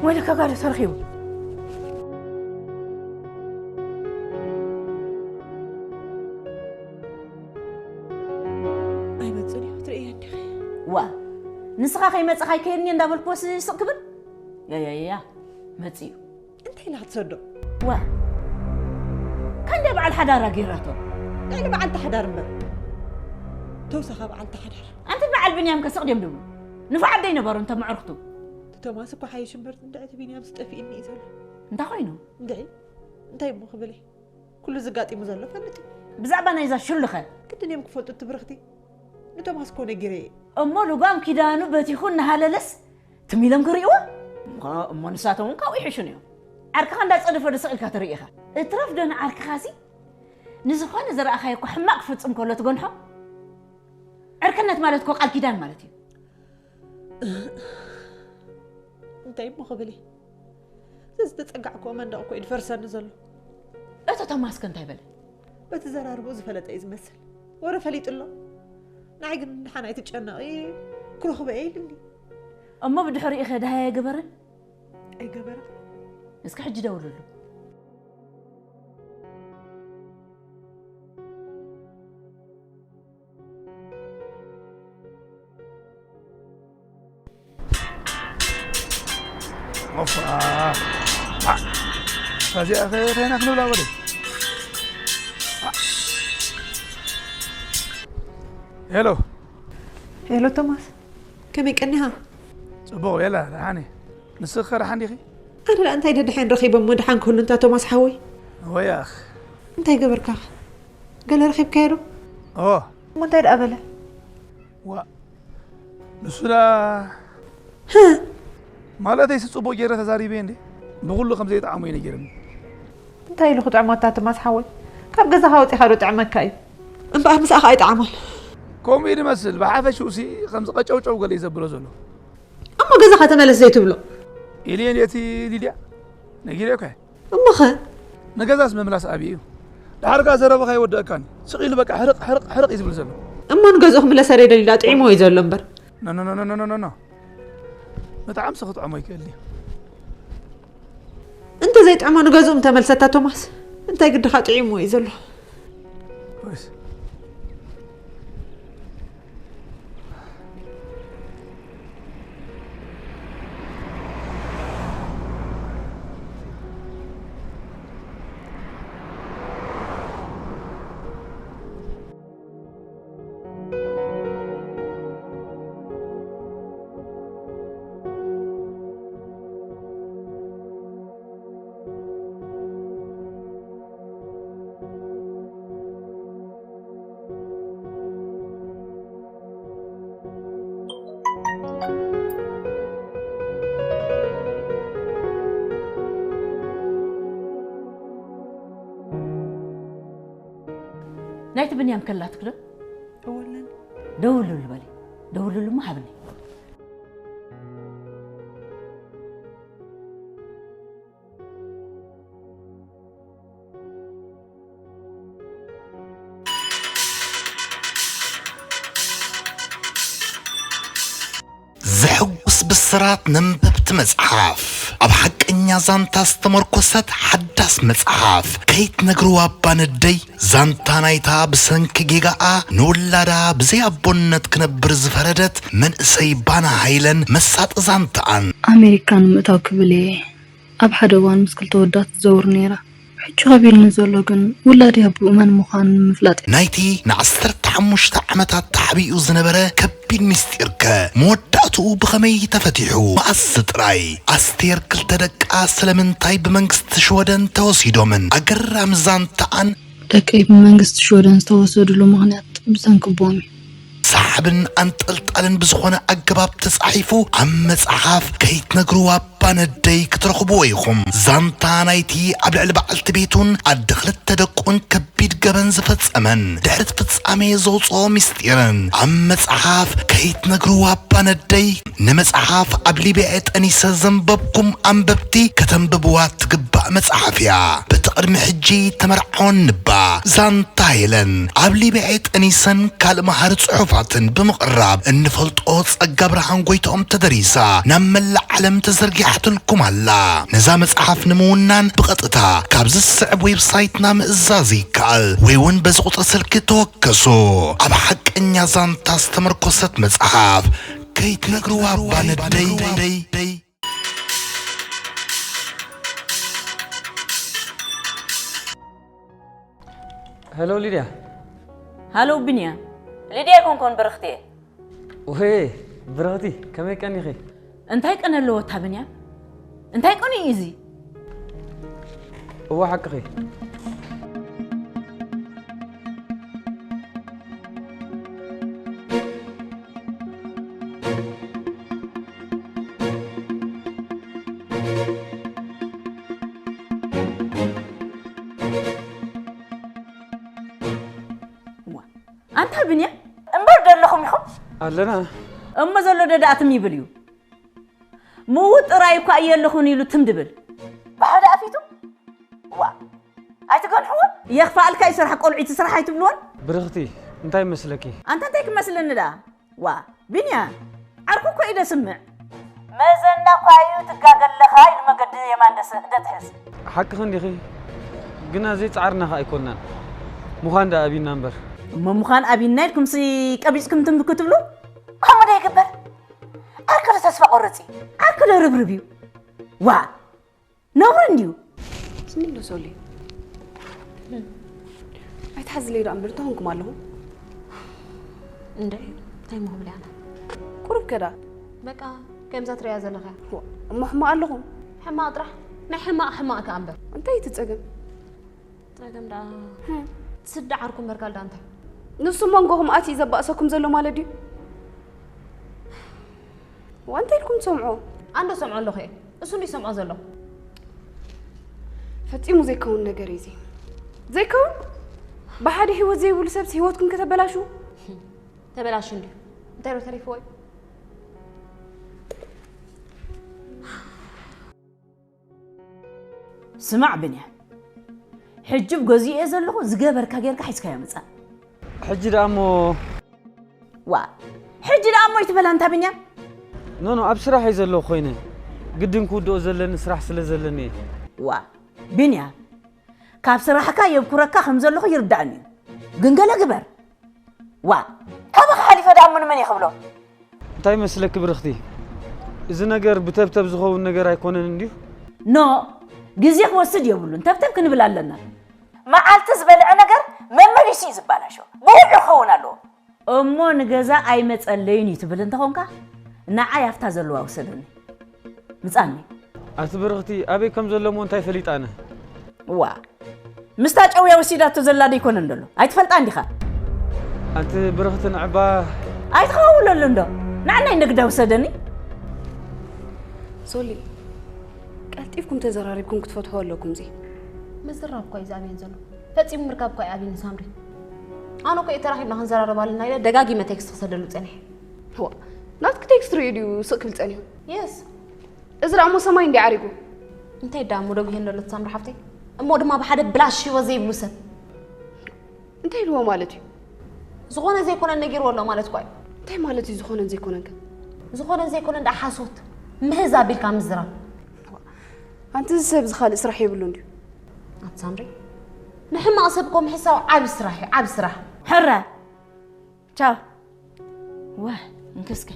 ወይለካ ጋዶ ተረኺቡ። ኣይመጽእን እዩ ክትርእዮ እንዲኺ። ዋ፣ ንስኻ ከይመጽኻ ኣይከየድን እየ እንዳበልኩዎ ስቕ ክብል? ያያያያ፣ መጽእ እዩ። እንታይ ኢላ ክትሰዶ? ዋ፣ ከንደ በዓል ሓዳራ ገይራቶ። ልዕሊ በዓልቲ ሓዳር እምበር። ተውሳኻ በዓልቲ ሓዳር። ኣንቲ በዓል ብንያም ከስቕ ድዮም ድብሉ? ንፉዓት ደይነበሩ እንተ ምዕርክቱ። እቲ ቶማስ እኮ ሓይሽ እምበር እንድዒ እቲ ቢንያም ዝጠፊእኒ እዩ ዘሎ። እንታይ ኮይኑ? እንድዒ እንታይ እሞ ክብል እየ? ኩሉ ዝጋጢሙ ዘሎ ፈልጥ እዩ። ብዛዕባ ናይዛ ሽሉኸ? ግድን እዮም ክፈልጡ እቲ ብርኽቲ። ንቶማስ እኮ ነጊረ እየ። እሞ ልጓም ኪዳኑ በቲኹ እናሃለለስ ትም ኢሎም ክርእይዎ? እሞ፣ እሞ ንሳቶም እውን ካብኡ ይሕሹን እዮም። ዓርክኻ እንዳጸደፈ ዶ ስቕ ኢልካ ትርኢ ኢኻ? እትረፍ ዶ ንዓርክኻሲ ንዝኾነ ዝረኣኻዮ እኮ ሕማቕ ክፍጽም ከሎ ትገንሖ? ዕርክነት ማለት እኮ ቃል ኪዳን ማለት እዩ። እንታይ እሞ ክብል እየ? እዚ ዝተጸጋዕክዎ መንደቕ እኮ እዩ ዝፈርሰኒ ዘሎ። እቶ ቶማስ ከ እንታይ በለ? በቲ ዘራርብኡ ዝፈለጠ እዩ ዝመስል። ወረ ፈሊጡ ኣሎ። ንዓይ ግን ደሓን ኣይትጨነቒ፣ ክረኽቦ እየ ኢሉኒ። እሞ ብድሕሪኡ ኸ ደሃይ ኣይገበረን? ኣይገበረን። እስኪ ሕጂ ደውልሉ። ኦፋ። አ፣ እዚኣ ኸ እንታይ ኢና ክንብላ ወደ? አ። ሄሎ። ሄሎ ቶማስ፣ ከመይ ቀኒኻ? ጽቡቕ ቤላ፣ ደሓን እየ። ንስኺ ኸ ደሓን ዲኺ? ኣነ ደኣ እንታይ ደድሕን ረኺበ እሞ ደሓን ክህሉ እንታ ቶማስ ሓወይ? ወያኽ። እንታይ ገበርካ? ገለ ረኺብካዮ ዶ? ኦ። እሞ እንታይ ደኣ በለ? ዋ፣ ንሱ ደኣ፣ ህ! ማለተይሲ ጽቡቕ ገይረ ተዛሪበ እንዴ? ብኹሉ ከም ዘይጠዓሞ እዩ ነጊርኒ። እንታይ ኢሉ ክጥዕሞ ኣታ ቶማስ ሓወይ? ካብ ገዛኻ ወጺኻ ዶ ጥዕመካ እዩ? እምበኣር ምሳኻ ኣይጠዓሞን። ከምኡ እዩ ዝመስል። ብሓፈሽኡሲ ከም ዝቐጨውጨው ገለ እዩ ዘብሎ ዘሎ። እሞ ገዛኻ ተመለስ ዘይትብሎ? ኢልየ ነቲ ሊድያ ነጊረዮ እኮ እየ። እሞኸ? ንገዛስ ምምላስ ኣብዩ እዩ። ድሓር ከኣ ዘረባኻ ኣይወደአካን እዩ። ስቕ ኢሉ በቃ ሕርቕ፣ ሕርቕ፣ ሕርቕ እዩ ዝብል ዘሎ። እሞ ንገዝኡ ክምለስ ኣረ ደሊላ ጥዒሞ እዩ ዘሎ እምበር። ኖ፣ ኖ፣ ኖ። መጥዓምሲ ክጥዕሞ ይክእል እዩ። እንተ ዘይጥዕሞ ንገዝኡ ምተመልሰታ ቶማስ፣ እንታይ ግድኻ ጥዒሞ እዩ ዘሎ። ወይስ ናይቲ ብንያም ከላትክ ዶ? እወ ኣለኒ። ደውልሉ በሊ። ደውልሉ እሞ ሃብኒ። ዘሐጉስ ብስራት ነንበብቲ መጽሓፍ። ኣብ ሓቀኛ ዛንታ ዝተመርኮሰት ሓዳስ መጽሓፍ። ከይትነግርዋ እባ ነደይ፣ ዛንታ ናይታ ብሰንኪ ጌጋኣ ንውላዳ ብዘይ ኣቦነት ክነብር ዝፈረደት መንእሰይ ባና ሃይለን መሳጢ ዛንታኣን። ኣሜሪካ ንምእታው ክብል እየ ኣብ ሓደ እዋን ምስ ክልተ ወዳት ትዘውር ነይራ። ሕጂ ከቢድኒ ዘሎ ግን ውላደይ ኣቦኡ መን ምዃኑ ንምፍላጥ እዩ። ናይቲ ንዓሰርተ ሓሙሽተ ዓመታት ተሓቢኡ ዝነበረ ከቢድ ምስጢርከ መወዳእትኡ ብኸመይ ተፈቲሑ? መኣስ ጥራይ? ኣስቴር ክልተ ደቃ ስለምንታይ ብመንግስቲ ሽወደን ተወሲዶምን? ኣገራሚ ዛንታኣን። ደቀይ ብመንግስቲ ሽወደን ዝተወሰድሉ ምኽንያት ብሰንኪ ኣቦኦም እዩ። ሰሓብን ኣንጠልጣልን ብዝኾነ ኣገባብ ተጻሒፉ ኣብ መጽሓፍ ከይትነግርዋ እባ ነደይ ክትረኽብዎ ኢኹም። ዛንታ ናይቲ ኣብ ልዕሊ በዓልቲ ቤቱን ኣደ ክልተ ደቁን ከቢድ ገበን ዝፈጸመን ድሕሪ እቲ ፍጻሜ ዘውጽኦ ምስጢርን ኣብ መጽሓፍ ከይትነግርዋ እባ ነደይ። ንመጽሓፍ ኣብ ሊብያ ጠኒሰ ዘንበብኩም ኣንበብቲ ከተንብብዋ ትግባእ መጽሓፍ እያ። በቲ ቅድሚ ሕጂ ተመርዓወኒ እባ ዛንታ ሄለን ኣብ ሊብያ ጠኒሰን ካልእ መሃሪ ጽሑፋትን ብምቕራብ እንፈልጦ ጸጋ ብርሃን ጎይትኦም ተደሪሳ ናብ መላእ ዓለም ተዘርጊሓ ትልኩም ኣላ። ነዛ መጽሓፍ ንምውናን ብቐጥታ ካብዚ ዝስዕብ ዌብሳይትና ምእዛዝ ይከኣል ወይ እውን በዚ ቁጽሪ ስልኪ ተወከሱ። ኣብ ሓቀኛ ዛንታ ዝተመርኮሰት መጽሓፍ ከይትነግርዋ እባ ነደይ። ሄሎ ሊድያ። ሃሎ ብንያም። ሊድያ ኣይኮንኩን ብርኽቲ እየ። ውሄ ብርኽቲ፣ ከመይ ቀኒኺ? እንታይ ቀነ ኣለዎ እታ ብንያም? እንታይ ቀኑ እዩ እዚ? እዋ ሓቅኺ። እዋ፣ ኣንታ ብንያም እምበር ደለኹም ኢኹም? ኣለና። እሞ ዘሎ ደዳእትም ይብል እዩ። ምውት ጥራይ እኳ እየ ኣለኹን ኢሉ ትም ድብል። ብሓደ ኣፊቱ ዋ ኣይትገንሕዎ። የኽፍኣልካ እዩ ስራሕ ቆልዑ እቲ ስራሕ ኣይትብልዎን። ብርኽቲ፣ እንታይ መስለኪ? ኣንታ እንታይ ክመስለኒ ደኣ? ዋ ቢንያም ዓርኩ እኮ እዩ ደስምዕ። መዘና እኳ እዩ ትጋገ ኣለኻ ኢሉ መገዲ የማን ደስ ደትሕዝ። ሓቅኺ እንዲኺ፣ ግና ዘይጻዕርና ኸኣ ኣይኮንናን። ምዃን ደኣ ኣቢና እምበር። እሞ ምዃን ኣቢና ኢልኩምሲ ቀቢጽኩም ትም ክትብሉ? ከምኡ ዶ ይግበር? ዓርኪ ዶ ተስፋ ቆርጽ እዩ? ዓርኪ ዶ ርብርብ እዩ? ዋ ነውሪ እንድዩ። ስሚ እንዶ ሶሊ ኣይትሓዝለይ ዶ ኣምበር እንታይ ኾንኩም ኣለኹም? እንደ እንታይ ምኽብል ያና ቁሩብ ከዳ በቃ ከምዛ ትሪያ ዘለኻ እሞ ሕማቕ ኣለኹም? ሕማቕ ጥራሕ ናይ ሕማቕ ሕማቕ ከኣ እምበር እንታይ እቲ ጸገም? ጸገም ደኣ ስዳ ዓርኩ እምበር ካልዳ እንታይ ንሱ መንጎኹም ኣትዩ ዘባእሰኩም ዘሎ ማለት ድዩ? ዋ እንታይ ኢልኩም ትሰምዑ? ኣንዶ ሰምዖ ኣለኹ እየ እሱ እንዲ ሰምዖ ዘሎ ፈጺሙ ዘይከውን ነገር እዩ እዚ ዘይከውን ብሓደ ህይወት ዘይብሉ ሰብስ ህይወትኩም ከተበላሹ ተበላሹ እንዲ እንታይ ዶ ተሪፍዎ እዩ ስማዕ ብንያም ሕጂ ኣብ ገዚኡ እየ ዘለኹ ዝገበርካ ጌርካ ሒዝካዮ ምጻእ ሕጂ ደኣ እሞ ዋ ሕጂ ደኣ እሞ ይትበላ እንታ ብንያም ኖኖ ኣብ ስራሕ እየ ዘለኹ ኮይነ ግድን ክውድኦ ዘለኒ ስራሕ ስለ ዘለኒ እየ ዋ ብንያም ካብ ስራሕካ የብኩረካ ከም ዘለኹ ይርዳእኒ እዩ ግን ገለ ግበር ዋ ካባኻ ሓሊፈ ደኣ እሞ ንመን እየ ክብሎ እንታይ መስለኪ ብርኽቲ እዚ ነገር ብተብተብ ዝኸውን ነገር ኣይኮነን እንድዩ ኖ ግዜ ክወስድ የብሉን ተብተብ ክንብል ኣለና መዓልቲ ዝበልዐ ነገር መመሊሱ እዩ ዝባላሾ ብውዑ ክኸውን ኣለዎ እሞ ንገዛ ኣይመጸለይን እዩ ትብል እንተኾንካ ንዓይ ኣብታ ዘለዋ ውሰደኒ ምጻኒ ኣቲ ብርኽቲ ኣበይ ከም ዘሎ እሞ እንታይ ፈሊጣነ ዋ ምስታ ጨውያ ወሲዳቶ ዘላ ደይኮነን ደሎ ኣይትፈልጣ እንዲኻ ኣንቲ ብርኽቲ ንዕባ ኣይትኸውለሉ እንዶ ንዓናይ ንግዳ ውሰደኒ ሶሊ ቀልጢፍኩም ተዘራሪብኩም ክትፈትሖ ኣለኩም ዚ ምዝራብ እኳ እዩ ዝኣብየን ዘሎ ፈጺሙ ምርካብ እኳ ይኣብየኒ ሳምሪ ኣነ እኮ እዩ ተራኺብና ክንዘራረብ ኣለና ኢለ ደጋጊመ ቴክስት ክሰደሉ ጸኒሐ ዋ ናትክ ቴክስት ርእዩ ድዩ ስቕ ክብል ጸኒሑ የስ እዚ ደኣ እሞ ሰማይ እንዲ ዓሪጉ እንታይ ዳ እሞ ደጉ ይሄን ደሎ ሳምሪ ሓፍተይ እሞ ድማ ብሓደ ብላሽ ህይወት ዘይብሉ ሰብ እንታይ ኢልዎ ማለት እዩ ዝኾነ ዘይኮነ ነጊርዎ ኣሎ ማለት እኳ እዩ እንታይ ማለት እዩ ዝኾነን ዘይኮነን ከ ዝኾነ ዘይኮነ እንዳ ሓሶት ምህዝ ኣቢልካ ምዝራብ ኣንቲ እዚ ሰብ እዚ ካልእ ስራሕ የብሉን ድዩ ኣቲ ሳምሪ ንሕማቕ ሰብ እኮ ምሕሳው ዓቢ ስራሕ እዩ ዓቢ ስራሕ ሕረ ቻው ወ እንክስከ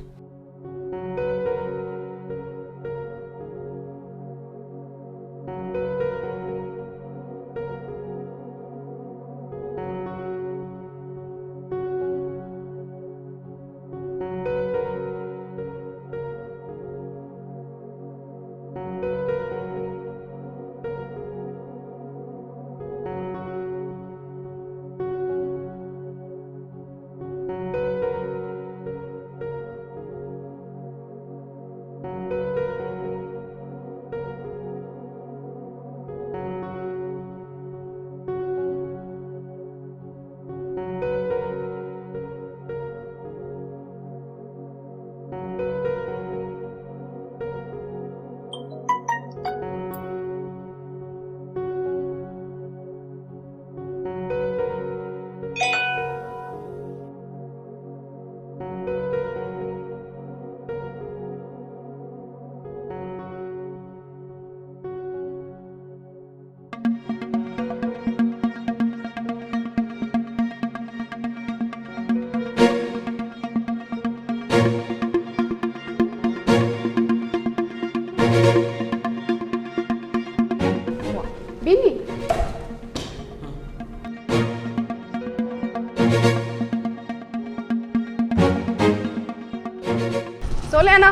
ሶሊያና፣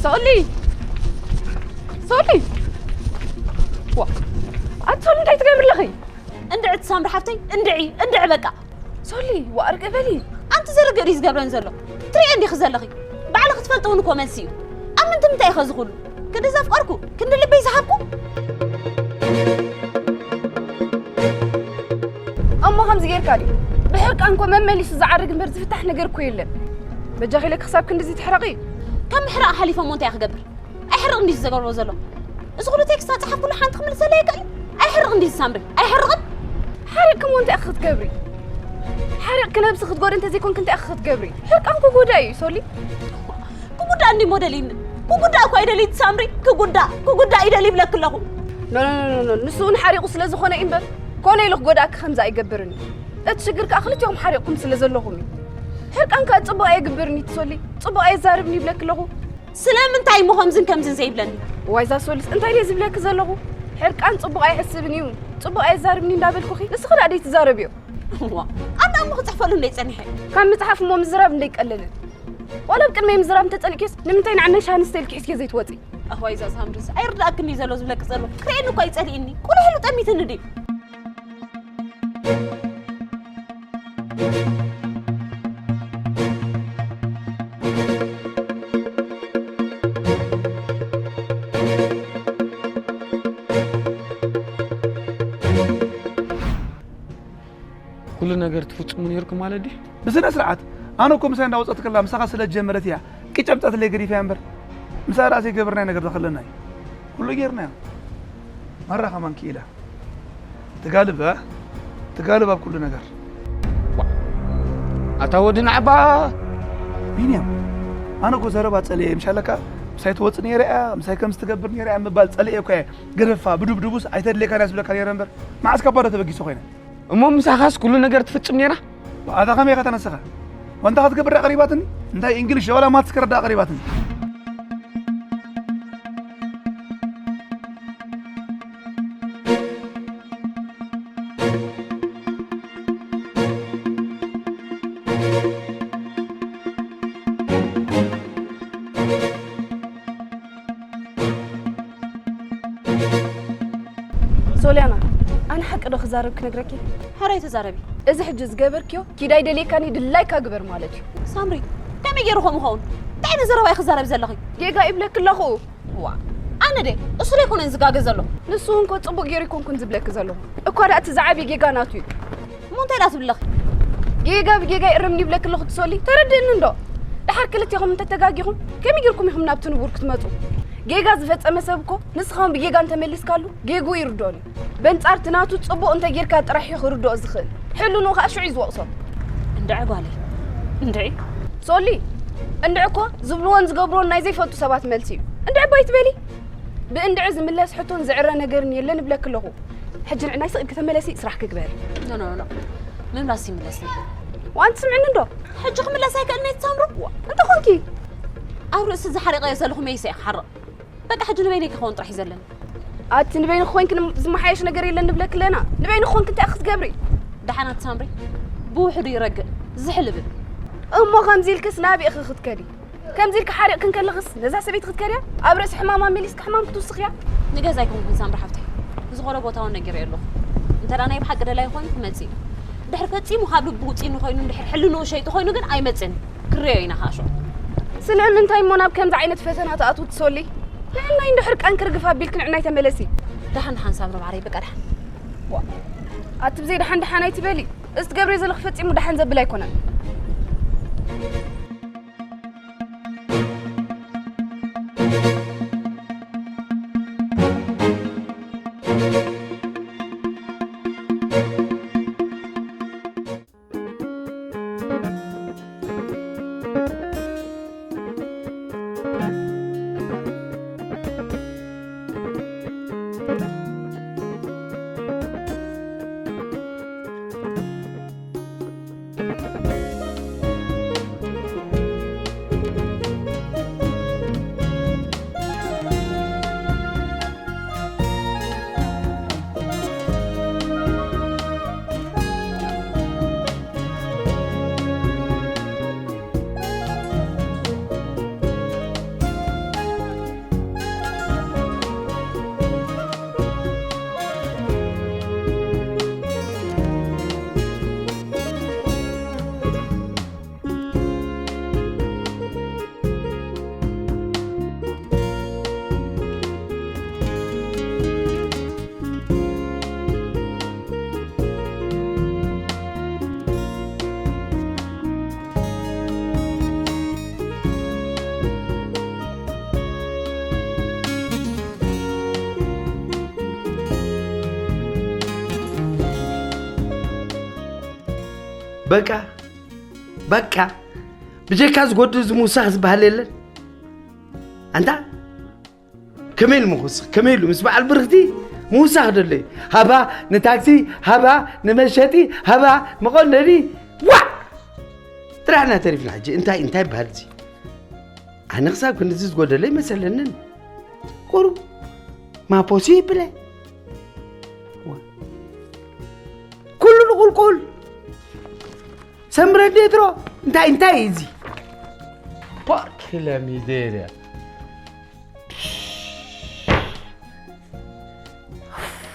ሶሊ፣ ሶሊ፣ ዋ፣ ኣቲ ሶሊ እንታይ ትገብሪ ኣለኺ? እንድዒ ትሳምሪ ሓፍተይ፣ እንድዒ፣ እንድዒ በቃ። ሶሊ፣ ዋ፣ ርግእ በሊ። ኣንቲ ዝርግእ ድዩ ዝገብረን ዘሎ? ትሪኦ እንዲኺ ዘለኺ። ባዕልኺ ትፈልጢ እውን እኮ መልሲ እዩ። ኣብ ምንታይ ምንታይ ኢኸ ዝኹሉ? ክንዲ ዘፍቀርኩ፣ ክንዲ ልበይ ዝሃብኩ? እሞ ከምዚ ጌርካ ድዩ? ብሕርቃን እኮ መመሊሱ ዝዓርግ እምበር ዝፍታሕ ነገር እኮ የለን። በጃኺ ኢለኪ ክሳብ ክንድዚ ትሕረቒ? ካብ ምሕራቕ ሓሊፈ እሞ እንታይ ክገብር? ኣይሕርቕ እንዲዩ ዝገብሮ ዘሎ። እዚ ኩሉ ቴክስት ኣጻሓፍኩሉ ሓንቲ ክምልሰለይ ኣይክእል? ኣይሕርቕ እንዲዩ ዝሳምሪ? ኣይሕርቕን? ሓሪቕኪ እሞ እንታይ ክትገብሪ? ሓሪቕኪ ነብሲ ክትጎድኢ እንተዘይኮንኪ እንታይ ክትገብሪ? ሕርቃን ክጎዳ እዩ ሶሊ። ክጉዳእ እንዲ ሞዴል ይኒ ክጉዳእ እኮ ኣይደልይ ትሳምሪ። ክጉዳእ ክጉዳእ ይደል ይብለክ ኣለኹ። ኖ ኖ ኖ ኖ፣ ንሱ እውን ሓሪቑ ስለ ዝኾነ እዩ እምበር ኮነ ኢሉ ክጎዳእኪ ከምዚ ኣይገብርን እዩ። እቲ ሽግር ከዓ ክልቲኦም ሓሪቕኩም ስለ ዘለኹም እዩ። ሕርቃን ከዓ ፅቡቕ ኣየግብርን እዩ ትሶሊ። ፅቡቕ ኣየዛርብን ይብለክ ኣለኹ። ስለምንታይ እሞ ከምዝን ከምዝን ዘይብለኒ? ዋይ እዛ ሶሊስ እንታይ ድየ ዝብለክ ዘለኹ? ሕርቃን ፅቡቕ ኣይሕስብን እዩ፣ ፅቡቕ ኣየዛርብን እዩ እንዳበልኩኺ ንስኺ ደኣ ደይትዛረብዮ። እዋ፣ ኣነ እሞ ክፅሕፈሉ እንደ ፀኒሐ። ካብ ምፅሓፍ እሞ ምዝራብ እንደይቀለልን። ዋላ ኣብ ቅድመይ ምዝራብ እንተፀኒእክዮስ ንምንታይ ንዓነይ ሻንስተ ኢልኪ ሒዝክዮ ዘይትወፂ? ኣዋይ እዛ ሳምሪስ ኣይርዳእክን እዩ ዘሎ ዝብለክ ዘሎ። ክርእየኒ እኮ ኣይፀሊእኒ። ቁልሕ ኢሉ ጠሚትኒ ድዩ? ኩሉ ነገር ትፍጽሙ ነይርኩም ማለት ድዩ? ብስነ ስርዓት። ኣነ እኮ ምሳይ እንዳወጸት ከላ ምሳኻ ስለ ጀመረት እያ ቅጭ ኣምጻትለይ ገዲፈያ እምበር፣ ምሳ ደኣ ዘይገበርናዮ ነገር ዶ ከለና እዩ? ኩሉ ጌርናዮ። ማራ ከማን ክኢላ። ትጋልብ፣ እ? ትጋልብ ኣብ ኩሉ ነገር። ዋ፣ ኣታ ወዲ ናዕባ። ቢንያም፣ ኣነ እኮ ዘረባ ጸልየ ምሻለካ፣ ምሳይ ትወጽእ ነይረ እያ፣ ምሳይ ከምዚ ትገብር ነይረ እያ ምባል ጸልየ እኮ እየ። ግርፋ፣ ብዱብዱቡስ ኣይተድልየካን እያ ዝብለካ ነይረ እምበር፣ መዓስ ካብ ባዶ ተበጊሰ ኮይነ? እሞ ምሳኻስ ኩሉ ነገር ትፍጽም ነይራ? ኣታ ከመይ ኢኻ ተነስኻ? ወንታ ክትገብር ደኣ ቀሪባትኒ? እንታይ እንግሊሽ ዋላ ማትስ ክረዳእ ቀሪባትኒ? ሶልያና፣ ኣነ ሓቂ ዶ ክዛረብ ክነግረኪ? ሕራይ ተዛረቢ። እዚ ሕጂ ዝገበርክዮ ኪድ ኣይደልየካን እዩ፣ ድላይካ ግበር ማለት እዩ። ሳምሪ፣ ከመይ ገይሩ ከምኡ ኸውን? እንታይ ዓይነት ዘረባ እዩ ክዛረብ ዘለኺ? ጌጋ ይብለኪ ኣለኹ። ዋ፣ ኣነ ደ እሱ ዶ ኣይኮነን ዝጋገ ዘሎ? ንሱ እውን እኮ ጽቡቕ ገይሩ ኣይኮንኩን ዝብለኪ ዘለኹ። እኳ ደኣ እቲ ዝዓብየ ጌጋ ናቱ እዩ። እሞ እንታይ ደኣ ትብሊ ኣለኺ? ጌጋ ብጌጋ ይእረም ይብለኪ ኣለኹ ትሶሊ። ተረድእኒ እንዶ። ደሓር ክልቴኹም እንተተጋጊኹም ከመይ ጌርኩም ኢኹም ናብቲ ንቡር ክትመጹ? ጌጋ ዝፈጸመ ሰብ እኮ ንስኻ እውን ብጌጋ እንተመሊስካሉ ጌግኡ ይርድኦን እዩ። በንጻር እቲ ናቱ ጽቡቕ እንተ ጌርካ ጥራሕ እዩ ክርድኦ ዝኽእል። ሕልንኡ ከኣ ሽዑ እዩ ዝወቕሶ። እንድዒ ጓለይ፣ እንድዒ። ሶሊ፣ እንድዒ እኮ ዝብልዎን ዝገብርዎን ናይ ዘይፈልጡ ሰባት መልሲ እዩ። እንድዒ እባ ኣይትበሊ። ብእንድዒ ዝምለስ ሕቶን ዝዕረ ነገርን የለን እብለኪ ኣለኹ። ሕጂ ንዕናይ ስቕ ኢልኪ ተመለሲ፣ ስራሕ ክግበሪ። ኖ፣ ኖ፣ ኖ። ምምላስ ይምለስ ነበር። ዋንቲ ስምዕኒ እንዶ? ሕጂ ክምለስ ኣይክእልን እየ ትሳምሩ? ዋ፣ እንተ ኾንኪ? ኣብ ርእሲ ዝሓሪቐዮ ዘለኹ መይሰ እየ ክሓርቕ። በቃ ሕጂ ንበይነይ ክኸውን ጥራሕ እዩ ዘለኒ። ኣቲ ንበይንኺ ኮይንኪ ንም-፣ ዝመሓየሽ ነገር የለን ንብለኪ ኣለና። ንበይንኺ ኮንኪ እንታይ ኢኺ ክትገብሪ? ደሓን ኣቲ ሳምሪ፣ ብውሕዱ ይረግእ፣ ዝሕል እብል። እሞ ከምዚ ኢልክስ ናበይ ኢኺ ክትከዲ? ከምዚ ኢልኪ ሓሪቕኪ እንከለኽስ ነዛ ሰበይቲ ክትከድያ? ኣብ ርእሲ ሕማማ መሊስኪ ሕማም ክትውስኽያ? ንገዛ ኣይኮንኩን ሳምሪ ሓፍተይ፣ ዝኾነ ቦታ እውን ነጊረዮ ኣለኹ። እንተ ደኣ ናይ ብሓቂ ደላይ ኮይኑ ክመጽእ እዩ። ድሕሪ ፈጺሙ ካብ ልቡ ውጺኒ ኮይኑ፣ እንድሕር ሕልንኡ ሸይጡ ኮይኑ ግን ኣይመጽእን። ክርእዮ ኢና ከዓ ሽዑ። ስለምንታይ እሞ ናብ ከምዚ ዓይነት ፈተና ትኣትዉ ትሶሊ? ንዕናይ እንዶ ሕርቃን ክርግፍ ኣቢልኪ ንዕናይ ተመለሲ። ደሓን ደሓን ሳምሪ ማዓረይ፣ በቃ ደሓን። ዋ፣ ኣቲ ብዘይ ደሓን ደሓን ኣይትበሊ። እዚ ትገብርዮ ዘለኺ ፈጺሙ ደሓን ዘብል ኣይኮነን። በቃ በቃ፣ ብጀካ ዝጎድል እዚ ምውሳኽ ዝበሃል የለን። ኣንታ ከመይ ኢሉ ምውስኽ? ከመይ ኢሉ ምስ በዓል ብርኽቲ ምውሳኽ ደለዩ? ሃባ ንታክሲ፣ ሃባ ንመሸጢ፣ ሃባ መቐለዲ። ዋዕ! ጥራሕና ተሪፍና። ሕጂ እንታይ እንታይ ይበሃል እዚ? ኣነ ክሳብ ክንድዚ ዝጎደለ ይመሰለንን። ቁሩብ ማፖሲ ይብለ። ኩሉ ንቁልቁል። ሰምረ ዴትሮ። እንታይ እንታይ እዩ እዚ? ፖርክ ለሚዜሪያ።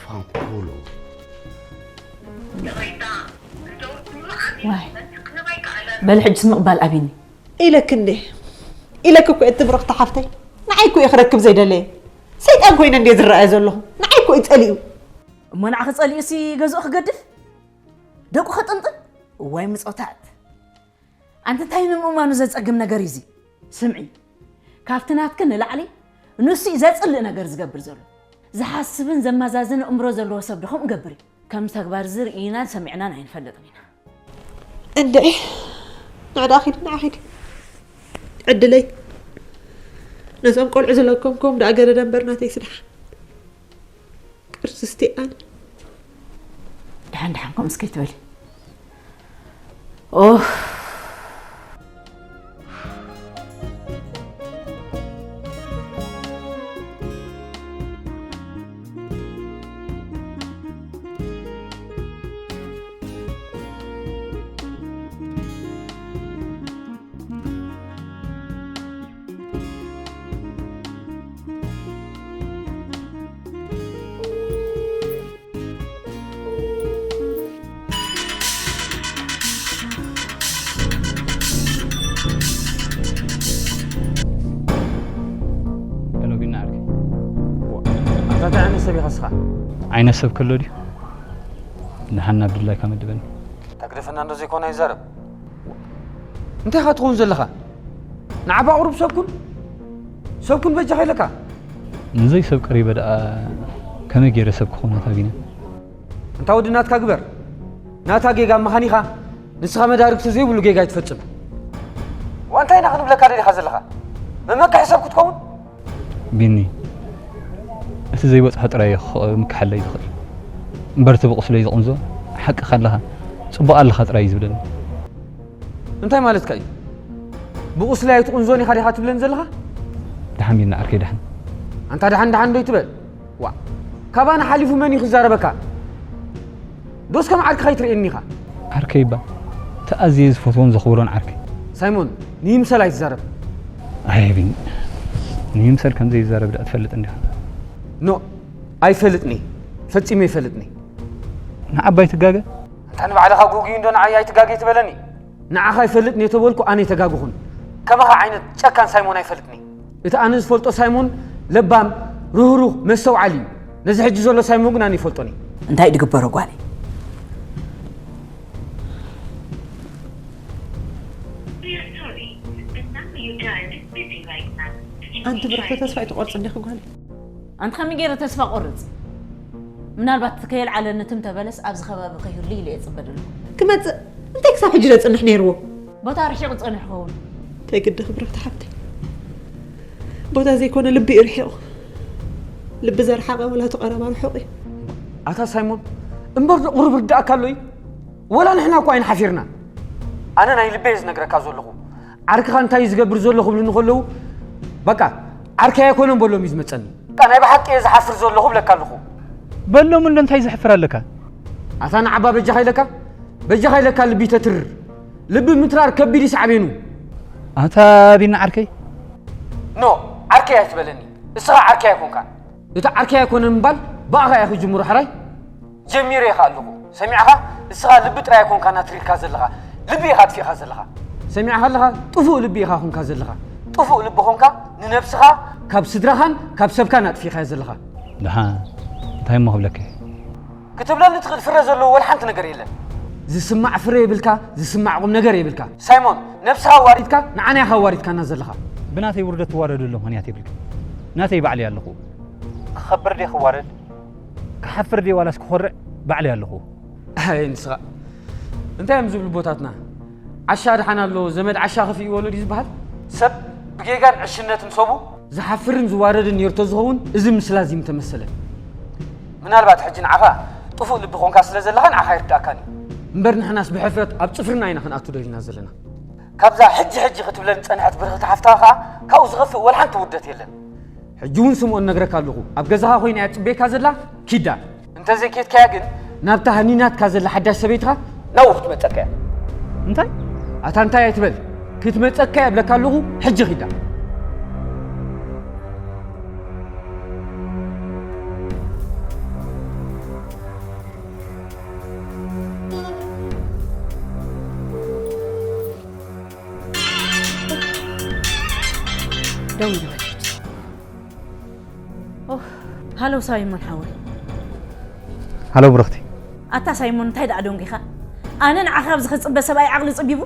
ፋንኩሉ። ዋይ፣ በል ሕጅስ ምቕባል ኣብይኒ። ኢለክ እንዴ? ኢለክ እኮ እየ ትብርኽቲ ሓፍተይ። ንዓይ እኮ እየ ክረክብ ዘይደለየ። ሰይጣን ኮይነ እንዴ ዝረኣየ ዘለኹ? ንዓይ እኮ እዩ ጸሊኡ። እሞ ንዓኺ ጸሊኡሲ ገዝኡ ክገድፍ? ደቁ ከጥንጥን? እዋይ ምጾታት። ኣንቲ እንታይ ንምእማኑ ዘጸግም ነገር እዩ እዚ? ስምዒ፣ ካብቲ ናትኪ ንላዕሊ ንሱ እዩ ዘጽልእ ነገር ዝገብር ዘሎ። ዝሓስብን ዘመዛዝን እምሮ ዘለዎ ሰብ ዶ ከምኡ ገብር እዩ? ከም ተግባር እዚ ርኢናን ሰሚዕናን ኣይንፈልጥን ኢና። እንድዒ ንዕዳ ኺድ ንዓ ኺድ ዕድለይ ነዞም ቆልዑ ዝለከምኩም ደኣ ገረደ እምበር ናተይ ስራሕ ቅርስቲ ኣነ ድሓን ድሓን ከምኡ እስከ ይትበሊ። ኦህ። ሄሎ ቢና ዓርከይ። ኣታ እንታይ ዓይነት ሰብ ኢኻ እስኻ? ዓይነት ሰብ ከሎ ድዩ? ንሓና ብድላይካ መድበኒ። ተግደፈና እንዶ ዘይኮነ ይዛረብ። እንታይ ኢኻ ትኸውን ዘለኻ? ንዓባ ቁሩብ ሰብ ኩን። ሰብ ኩን በጃኻ ኢለካ። ንዘይ ሰብ ቀሪበ ደኣ ከመይ ገይረ ሰብ ክኾን ኣታ ቢና? እንታ ወዲ ናትካ ግበር። ናታ ጌጋ መኻኒኻ ንስኻ መዳርግቲ ዘይብሉ ጌጋ ይትፈጽም። ዋ እንታይ ኢና ክንብለካ ደሊኻ ዘለኻ? መመክሒ ሰብ ክትከውን? ቢኒ፣ እቲ ዘይበጽሖ ጥራይ እዩ ክምክሓለይ ዝኽእል እምበር እቲ ብቑስለይ ዝቕንዞ ሓቅኻ ኣለኻ ጽቡቕ ኣለኻ ጥራይ እዩ ዝብለኒ። እንታይ ማለትካ እዩ? ብቑስለይ ኣይትቕንዞን ኢኻ ዲኻ ትብለኒ ዘለኻ? ደሓን ቢኒ ዓርከይ ደሓን። ኣንታ ደሓን ደሓን ዶ ይትበል? ዋ ካባና ሓሊፉ መን እዩ ክዛረበካ? ዶስ ከም ዓርክኻ ይትርእየኒ ኢኻ? ዓርከይ እባ እቲ ኣዝየ ዝፈትዎን ዘኽብሮን ዓርከይ። ሳይሞን ንይምሰል ኣይትዛረብ። ኣየ ቢኒ ንይምሰል ከም ዘይዛረብ ደኣ ትፈልጥ እንዲኻ። ኖእ ኣይፈልጥን እየ ፈጺመ ኣይፈልጥን እየ። ንዓባ ኣይትጋገ። ኣንታ ንባዕልኻ ጉጉይ እንዶ ንዓይ ኣይትጋገ ኣይትበለኒ። ንዓኻ ኣይፈልጥን እየ ተበልኩ ኣነ ኣይተጋገኹን። ከማኻ ዓይነት ጨካን ሳይሞን ኣይፈልጥን እየ። እቲ ኣነ ዝፈልጦ ሳይሞን ለባም፣ ርህሩህ፣ መስተውዓሊ እዩ። ነዚ ሕጂ ዘሎ ሳይሞን ግን ኣነ ይፈልጦን እየ። እንታይ ድግበሮ ጓለይ? ኣንቲ ብርክቲ ተስፋ ኣይትቆርጽ እንዲኺ ጓለይ። ኣንቲ ከመይ ገይረ ተስፋ ቆርጽ? ምናልባት ከየልዓለኒ ትም ተበለስ ኣብዚ ከባቢ ከይህሉ ኢለ እየ ጽበ ዘለኹ። ክመጽእ እንታይ ክሳብ ሕጂ ደጽንሕ ነይርዎ? ቦታ ርሒቑ ጸኒሑ ኸውን። እንታይ ግዲ ክብረት ሓብተይ። ቦታ ዘይኮነ ልቢ እዩ ርሒቑ። ልቢ ዘርሓቐ ወላ እቲ ቀረባ ርሑቕ እዩ። ኣታ ሳይሞን እምበር ዶ ቁሩብ ርዳእካ ኣሎ እዩ? ወላ ንሕና እኮ ኣይንሓፊርና። ኣነ ናይ ልበይ እየ ዝነግረካ ዘለኹ። ዓርክኻ እንታይ እዩ ዝገብር ዘሎ ክብሉኒ ከለዉ በቃ ዓርከይ ኣይኮነን በሎም እዩ ዝመጸኒ። በቃ ናይ ብሓቂ እየ ዝሓፍር ዘለኹ እብለካ ኣለኹ። በሎም እንዶ እንታይ ዘሕፍር ኣለካ? ኣታ ንዓባ በጃኻ ኢለካ በጃኻ ኢለካ ልቢ ተትርር። ልቢ ምትራር ከቢድ እዩ ሳዕቤኑ። ኣታ ቢና ዓርከይ። ኖ ዓርከይ ኣይትበለኒ። እስኻ ዓርከይ ኣይኮንካን። እቲ ዓርከይ ኣይኮነን ምባል ብኣኻ እየ ክጅምሮ ሕራይ። ጀሚረ ኢኻ ኣለኹ ሰሚዕኻ። እስኻ ልቢ ጥራይ ኣይኮንካን ኣትሪርካ ዘለኻ። ልቢ ኢኻ ኣጥፊእኻ ዘለኻ። ሰሚዕኻ ኣለኻ ጥፉእ ልቢ ኢኻ ኮንካ ዘለኻ። ጥፉእ ልቢ ኮንካ ንነብስኻ ካብ ስድራኻን ካብ ሰብካን ኣጥፊእኻዮ ዘለኻ። ደሓን እንታይ እሞ ክብለካ እየ? ክትብለኒ ትኽእል ፍረ ዘለዎ ወላ ሓንቲ ነገር የለን። ዝስማዕ ፍረ የብልካ፣ ዝስማዕ ቁም ነገር የብልካ። ሳይሞን ነብስኻ ኣዋሪድካ ንዓና ኢኻ ኣዋሪድካና ዘለኻ። ብናተይ ውርደት ትዋረደሉ ምኽንያት የብልካ። ናተይ ባዕለይ ኣለኹ። ክኸብር ድየ ክዋረድ? ክሓፍር ድየ ዋላስ ክኾርዕ ባዕለይ ኣለኹ። ኣይ ንስኻ እንታይ እዮም ዝብሉ ኣቦታትና? ዓሻ ደሓን ኣሎ፣ ዘመድ ዓሻ ከፊእዎ ኣሎ ድዩ ዝበሃል? ሰብ ብጌጋን ዕሽነትን ሰቡ ዝሓፍርን ዝዋረድን ነይሩ ተዝኸውን፣ እዚ ምስላ እዚ ምተመሰለን። ምናልባት ሕጂ ንዓኻ ጥፉእ ልቢ ኮንካ ስለ ዘለኻ ንዓኻ ኣይርድኣካን እዩ። እምበር ንሕናስ ብሕፍረት ኣብ ጽፍርና ኢና ክንኣቱ ደሊና ዘለና። ካብዛ ሕጂ ሕጂ ክትብለን ዝጸንሐት ብርኽቲ ሓፍትኻ ከኣ ካብኡ ዝኸፍእ ወላ ሓንቲ ውርደት የለን። ሕጂ እውን ስምኦን ነግረካ ኣለኹ፣ ኣብ ገዛኻ ኮይና እያ ትጽበየካ ዘላ። ኪዳ እንተዘይኬድካያ ግን ናብታ ሃኒናትካ ዘላ ሓዳሽ ሰበይትኻ ናብኡ ክትመጸካ እያ። እንታይ? ኣታ እንታይ ኣይትበል፣ ክትመጸካ እያ እብለካ ኣለኹ። ሕጂ ኪዳ። ደው ይበል። ኦህ፣ ሃሎ ሳይሞን ሓወይ። ሃሎ ብርኽቲ። ኣታ ሳይሞን፣ እንታይ ደኣ ደንጒኻ? ኣነ ንዓኻ ኣብዚ ክጽበ ሰብኣይ ዓቕሊ ጽቢቡ?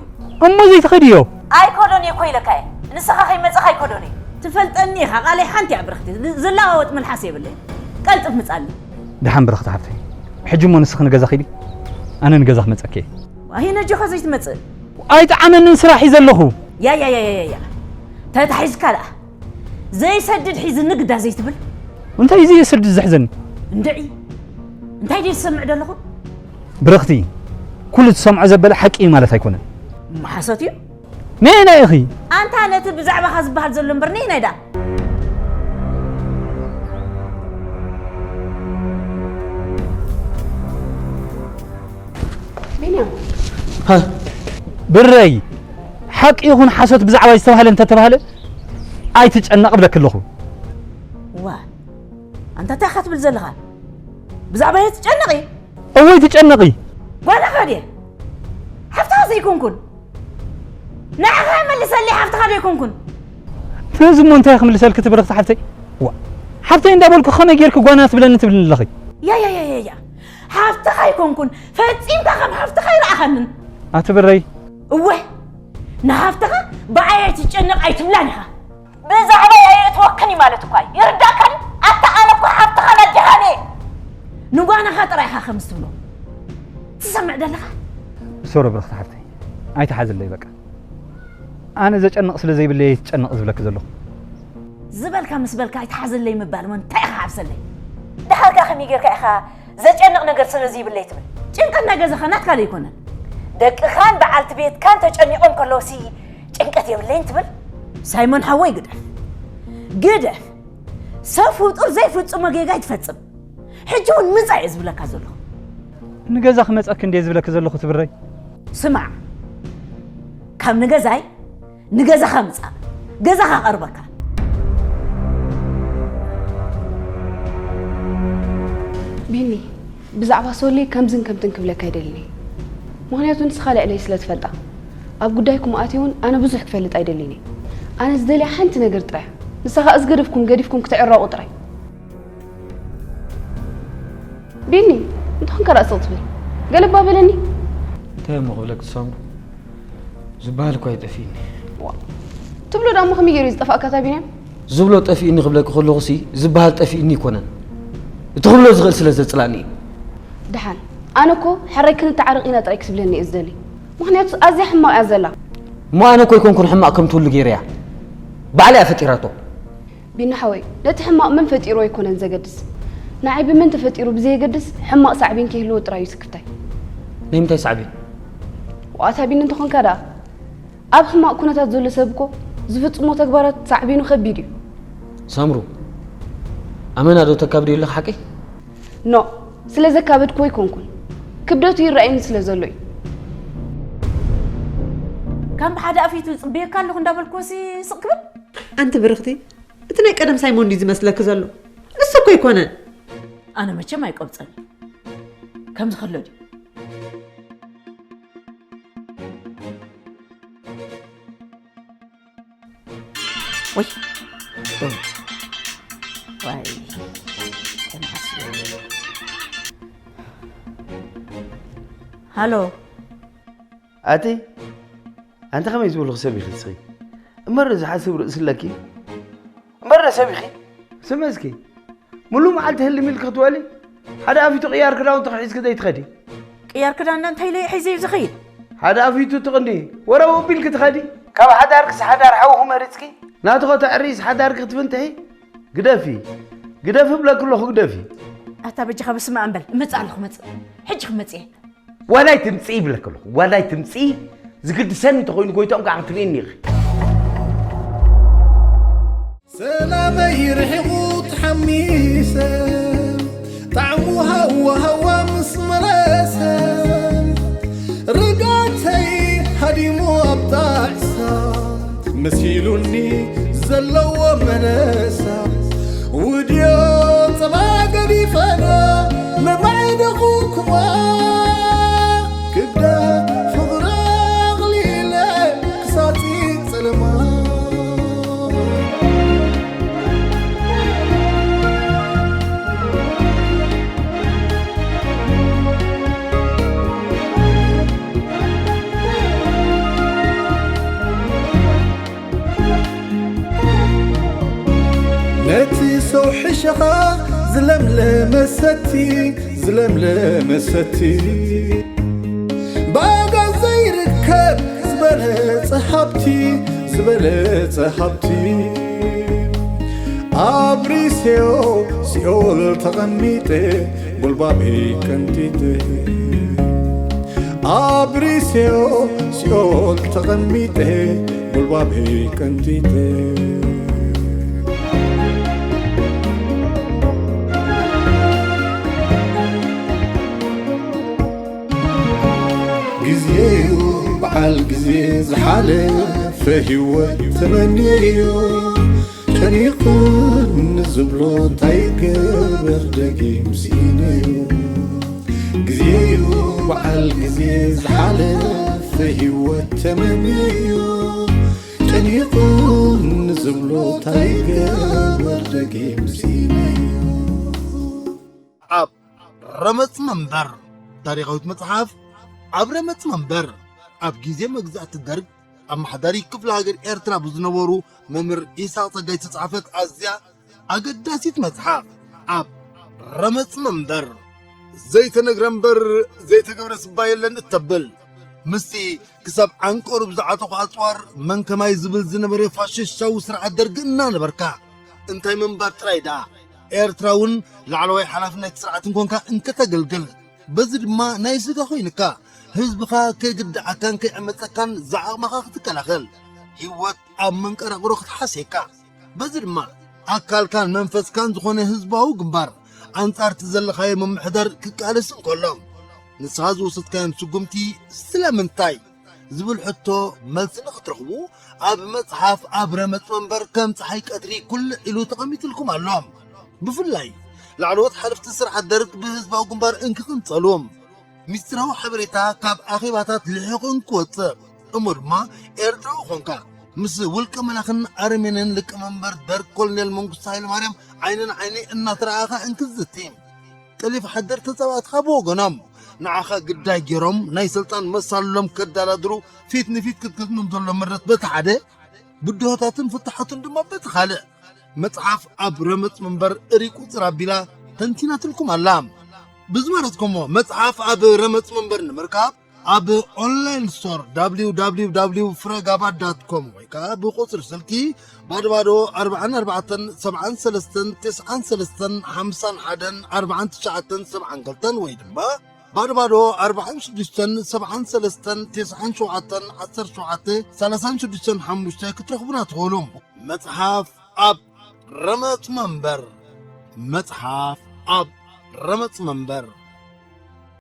እሞ ዘይትኸድዮ? ኣይኮዶን እየ እኮ ኢለካ እየ። ንስኻ ከይመጻኻ ኣይኮዶን እየ። ትፈልጠኒ ኢኻ፣ ቃለይ ሓንቲ እያ ብርኽቲ። ዝ-፣ ዝለዋወጥ መልሓስ የብለይ። ቀልጥፍ ምጻኒ። ደሓን ብርኽቲ ሓፍተይ። ሕጂ እሞ ንስኺ ንገዛ ኺዲ፣ ኣነ ንገዛ ክመጸኪ እየ። ኣሂ ነጆኻ ዘይትመጽእ? ኣይጠዓመንን ስራሕ እዩ ዘለኹ። ያ፣ ያ፣ ያ፣ ያ፣ ያ። ተታሒዝካ ደኣ። ዘይሰድድ ሒዝኒ ግዳ ዘይትብል? እንታይ እዩ ዘይሰድድ ዝሕዘኒ? እንድዒ። እንታይ ድየ ዝሰምዕ ዘለኹ? ብርኽቲ፣ ኩሉ ትሰምዖ ዘበለ ሓቂ እዩ ማለት ኣይኮነን። እሞ ሓሶት እዩ? ነየናይ ኢኺ? ኣንታ ነቲ ብዛዕባኻ ዝበሃል ዘሎ እምበር ነየናይ ደኣ? ቢንያም። ሃ፣ ብረይ፣ ሓቂ ይኹን ሓሶት ብዛዕባ ዝተባህለ እንተተባህለ ኣይትጨነቕ እብለኪ ኣለኹ። ዋ፣ ኣንታ እንታይ ኢኻ ትብል ዘለኻ? ብዛዕባ እየ ትጨነቒ? እወ ትጨነቒ። ጓልኻ ድየ? ሓፍትኻ ዘይኮንኩን? ንዓኻ መልሰለይ፣ ሓፍትኻ ዶ ኣይኮንኩን? ነዚ እሞ እንታይ ክምልሰልኪ እቲ ብርኽቲ ሓፍተይ? ዋ፣ ሓፍተይ እንዳበልኩ ከመይ ጌርኪ ጓና ትብለኒ ትብልኒ ኣለኺ? ያ፣ ያ፣ ያ፣ ያ፣ ያ። ሓፍትኻ ኣይኮንኩን። ፈጺምካ ከም ሓፍትኻ ኣይረኣኻንን። ኣቲ ብረይ። እወ፣ ንሓፍትኻ ብኣይ ኣይትጨነቕ ኣይትብላን ኢኻ። ብዛዕባይ ኣየእትወክን እዩ ማለት እኳ እዩ። ይርዳእካ ድዩ? ኣታ ኣነ እኮ ሓፍትኻን ኣዴኻን እየ። ንጓናኻ ጥራይ ኢኻ ከምዚ ትብሎ። ትሰምዕ ደለኻ? ሶሪ ብርኽቲ ሓፍተይ። ኣይትሓዝለይ በቃ። ኣነ ዘጨንቕ ስለ ዘይብለይ እየ ትጨንቕ ዝብለኪ ዘለኹ። ዝበልካ ምስ በልካ ኣይትሓዝለይ ምባል እሞ እንታይ ኢኻ ሓፍሰለይ? ደሓር ከኣ ከመይ ጌርካ ኢኻ ዘጨንቕ ነገር ስለ ዘይብለይ ትብል? ጭንቀት ናይ ገዛኻ ናትካ ዶ ኣይኮነን? ደቅኻን በዓልቲ ቤትካን ተጨኒቖም ከለውሲ ጭንቀት የብለይን ትብል? ሳይሞን ሓወይ ግደፍ። ግደፍ። ሰብ ፍጡር ዘይፍጽሞ ጌጋ ኣይትፈጽም። ሕጂ እውን ምጻእ እየ ዝብለካ ዘለኹ። ንገዛ ክመጸኪ እንድየ ዝብለኪ ዘለኹ ትብረይ። ስማዕ፣ ካብ ንገዛይ ንገዛኻ ምጻእ። ገዛኻ ቀርበካ። ቢኒ፣ ብዛዕባ ሶሊ ከምዝን ከምትን ክብለካ ኣይደልን እየ። ምኽንያቱ ንስኻ ልዕለይ ስለ ትፈልጣ። ኣብ ጉዳይኩም ኣትየ እውን ኣነ ብዙሕ ክፈልጥ ኣይደልን እየ። ኣነ ዝደልያ ሓንቲ ነገር ጥራይ እያ። ንሳ ኸኣ ዝገደፍኩም ገዲፍኩም ክትዕረቑ ጥራይ። ቢኒ፣ እንተኾንካ ደኣ ስቕ ትብል። ገለ እባ በለኒ። እንታይ እሞ ክብለኪ ሳምሩ? ዝበሃል እኳ እዩ ጠፊእኒ። ዋ፣ ትብሎ ደኣ እሞ ከመይ ገይሩ እዩ ዝጠፍኣካ እታ ቢንያም? ዝብሎ ጠፊእኒ ክብለኪ ከለኹሲ ዝበሃል ጠፊእኒ ኣይኮነን። እቲ ክብሎ ዝኽእል ስለ ዘጽላእኒ እዩ። ደሓን፣ ኣነ እኮ ሕራይ ክንተዓረቕ ኢና ጥራይ ክትብለኒ እየ ዝደሊ። ምኽንያቱ ኣዝያ ሕማቕ እያ ዘላ። እሞ ኣነ እኮ ኣይኮንኩን ሕማቕ ከም ትብሉ ገይረያ። ባዕላ እያ ፈጢራቶ። ቢኒ ሓወይ፣ ነቲ ሕማቕ መን ፈጢሩ ኣይኮነን ዘገድስ። ንዓይ ብመን ተፈጢሩ ብዘየገድስ ሕማቕ ሳዕቤን ከይህልዎ ጥራይ እዩ ስክፍታይ። ናይ ምንታይ ሳዕቤን? ዋታ ቢኒ እንተኾንካ ደኣ፣ ኣብ ሕማቕ ኩነታት ዘሎ ሰብ እኮ ዝፍጽሞ ተግባራት ሳዕቤኑ ከቢድ እዩ። ሳምሩ፣ ኣመና ዶ ተካብድዮ ኣለኺ ሓቂ? ኖ፣ ስለ ዘካበድኩ ኣይኮንኩን። ክብደቱ ይረኣየኒ ስለ ዘሎ እዩ። ከም ብሓደ ኣፍ እዩ ዝጽበየካ ኣለኹ እንዳበልኩ ወሲ ስቕ ክብል? ኣንቲ ብርኽቲ፣ እቲ ናይ ቀደም ሳይሞን ድዩ ዝመስለኪ ዘሎ? ንሱ እኮ ኣይኮነን። ኣነ መቸም ኣይቀብጸን። ከምዚ ከሎ ድዩ? ወይ። ወይ። ሃሎ። ኣቲ፣ ኣንቲ ከመይ ዝበልኹ ሰብ ኢኺ ንስኺ? እምበር ዝሓስብ ርእሲ ኣለኪ? እምበር ሰብ ኢኺ? ስሚ እስኪ፣ ሙሉእ መዓልቲ ህልም ኢልኪ ክትውዕሊ? ሓደ ኣፊቱ ቅያር ክዳውንቲ ሒዝኪ ዘይትኸዲ? ቅያር ክዳን እንታይ ኢለ እየ ሒዘ እዩ ዝኸይድ? ሓደ ኣፊቱ ትቕኒ ወረው ቢልኪ ትኸዲ። ካብ ሓዳርክስ ሓዳር ሓውኹ መሪጽኪ? ናትኾ ተዕሪስ ሓዳርኪ ክትፍንትሒ? ግደፊ፣ ግደፊ እብለኪ ኣለኹ፣ ግደፊ። ኣታ በጃኻ በስመ ኣብ በል። እመጽእ ኣለኹ፣ መጽእ። ሕጂ ክመጽእ እየ። ዋላይ ትምጽኢ ይብለኪ ኣለኹ፣ ዋላይ ትምጽኢ። ዝግድሰኒ እንተኾይኑ ጎይትኦም ከዓ ክትርእይኒ ኢኺ። ሰላመይ ርሒቑ ተሓሚሰ፣ ጣዕሙ ሃዋ ሃዋ ምስ መለሰ፣ ርግኣተይ ሃዲሙ ኣብ ጣዕሳ፣ መሲሉኒ ዘለዎ መለሳ፣ ውድዮ ጸባ ገዲፈና፣ መማዕደኹ ክዋ፣ ክብዳ ፍቕሪ ኣቕሊለ፣ ክሳብ ጸለማ። ነቲ ሰው ሕሸኻ ዝለምለመ ሰቲ፣ ዝለምለመ ሰቲ። ብኣጋ ዘይርከብ ዝበለጸ ሃብቲ፣ ዝበለጸ ሃብቲ። ኣብሪሴዮ ሲኦል ተቐሚጠ፣ ጉልባበይ ቀንጢጠ። ኣብሪሴዮ ሲኦል ተቐሚጠ፣ ጉልባበይ ቀንጢጠ። ግዜዩ በዓል ግዜ ዝሓለፈ ህይወት ተመንየዮ። ጨኒቕኒ ዝብሎ እንታይ ገበር ደጊም ስኢነዮ። ግዜዩ በዓል ግዜ ዝሓለፈ ህይወት ተመንየዮ። ጨኒቕኒ ዝብሎ እንታይ ገበር ደጊም ስኢነዮ። ኣብ ረመጽ መንበር። ታሪኻዊት መጽሓፍ ኣብ ረመጽ መንበር። ኣብ ግዜ መግዛእቲ ደርግ ኣመሓዳሪ ክፍለ ሃገር ኤርትራ ብዝነበሩ መምህር ኢሳቕ ጸጋይ ዝተጻሕፈት ኣዝያ ኣገዳሲት መጽሓፍ ኣብ ረመጽ መንበር። ዘይተነግረ እምበር ዘይተገብረ ስባ የለን እተብል ምስቲ ክሳብ ዓንቀሩ ብዝዓጠቑ ኣጽዋር መን ከማይ ዝብል ዝነበረ ፋሽስታዊ ስርዓት ደርጊ እናነበርካ እንታይ ምንባር ጥራይ ደኣ ኤርትራ እውን ላዕለዋይ ሓላፍነት ስርዓት እንኮንካ እንከተገልግል በዚ ድማ ናይ ስጋ ኮይንካ ህዝብኻ ከይግድዓካን ከይዕመጸካን ዝዓቕምኻ ክትከላኸል ህይወት ኣብ መንቀራቕሮ ክትሓስየካ በዚ ድማ ኣካልካን መንፈስካን ዝኾነ ህዝባዊ ግንባር ኣንጻር እቲ ዘለኻዮ ምምሕዳር ክቃለስ እንከሎ ንስኻ ዝወሰድካዮም ስጉምቲ ስለምንታይ ዝብል ሕቶ መልሲ ንኽትረኽቡ ኣብ መጽሓፍ ኣብ ረመጽ መንበር ከም ጸሓይ ቀትሪ ኩልዕ ኢሉ ተቐሚጥልኩም ኣሎ። ብፍላይ ላዕለዎት ሓለፍቲ ስርዓት ደርግ ብህዝባዊ ግንባር እንክቕንጸሉ ሚስጥራዊ ሓበሬታ ካብ ኣኼባታት ልሒቑ እንክወጽእ እሞ ድማ ኤርትራዊ ኾንካ ምስ ውልቀ መላኽን ኣረሜንን ሊቀ መንበር ደርግ ኮሎኔል መንግስቱ ሃይለማርያም ዓይኒ ንዓይኒ እናተረኣኻ እንክዝቲ ጠሊፍ ሓደር ተጻባእትኻ ብወገኖም ንዓኻ ግዳይ ገይሮም ናይ ስልጣን መሳልሎም ከዳላድሩ ፊት ንፊት ክትገጥሞም ዘሎ መረት በቲ ሓደ ብድሆታትን ፍታሓቱን ድማ በቲ ካልእ መጽሓፍ ኣብ ረመጽ መንበር እሪ ቁጽር ኣቢላ ተንቲናትልኩም ኣላ። ብዝመረጽኩሞ መጽሓፍ ኣብ ረመጽ መንበር ንምርካብ ኣብ ኦንላይን ስቶር www ፍረጋባ ዳት ኮም ወይ ከዓ ብቁጽሪ ስልኪ ባዶ ባዶ ኣርባዓን ኣርባዕተን ሰብዓን ሰለስተን ተስዓን ሰለስተን ሓምሳን ሓደን ኣርባዓን ትሽዓተን ሰብዓን ክልተን ወይ ድማ ባዶ ባዶ ኣርባዓን ሽዱሽተን ሰብዓን ሰለስተን ተስዓን ሸውዓተን ዓሰርተ ሸውዓተ ሰላሳን ሽዱሽተን ሓሙሽተ ክትረኽቡና ትኽእሉ። መጽሓፍ ኣብ ረመጽ መንበር። መጽሓፍ ኣብ ረመጽ መንበር።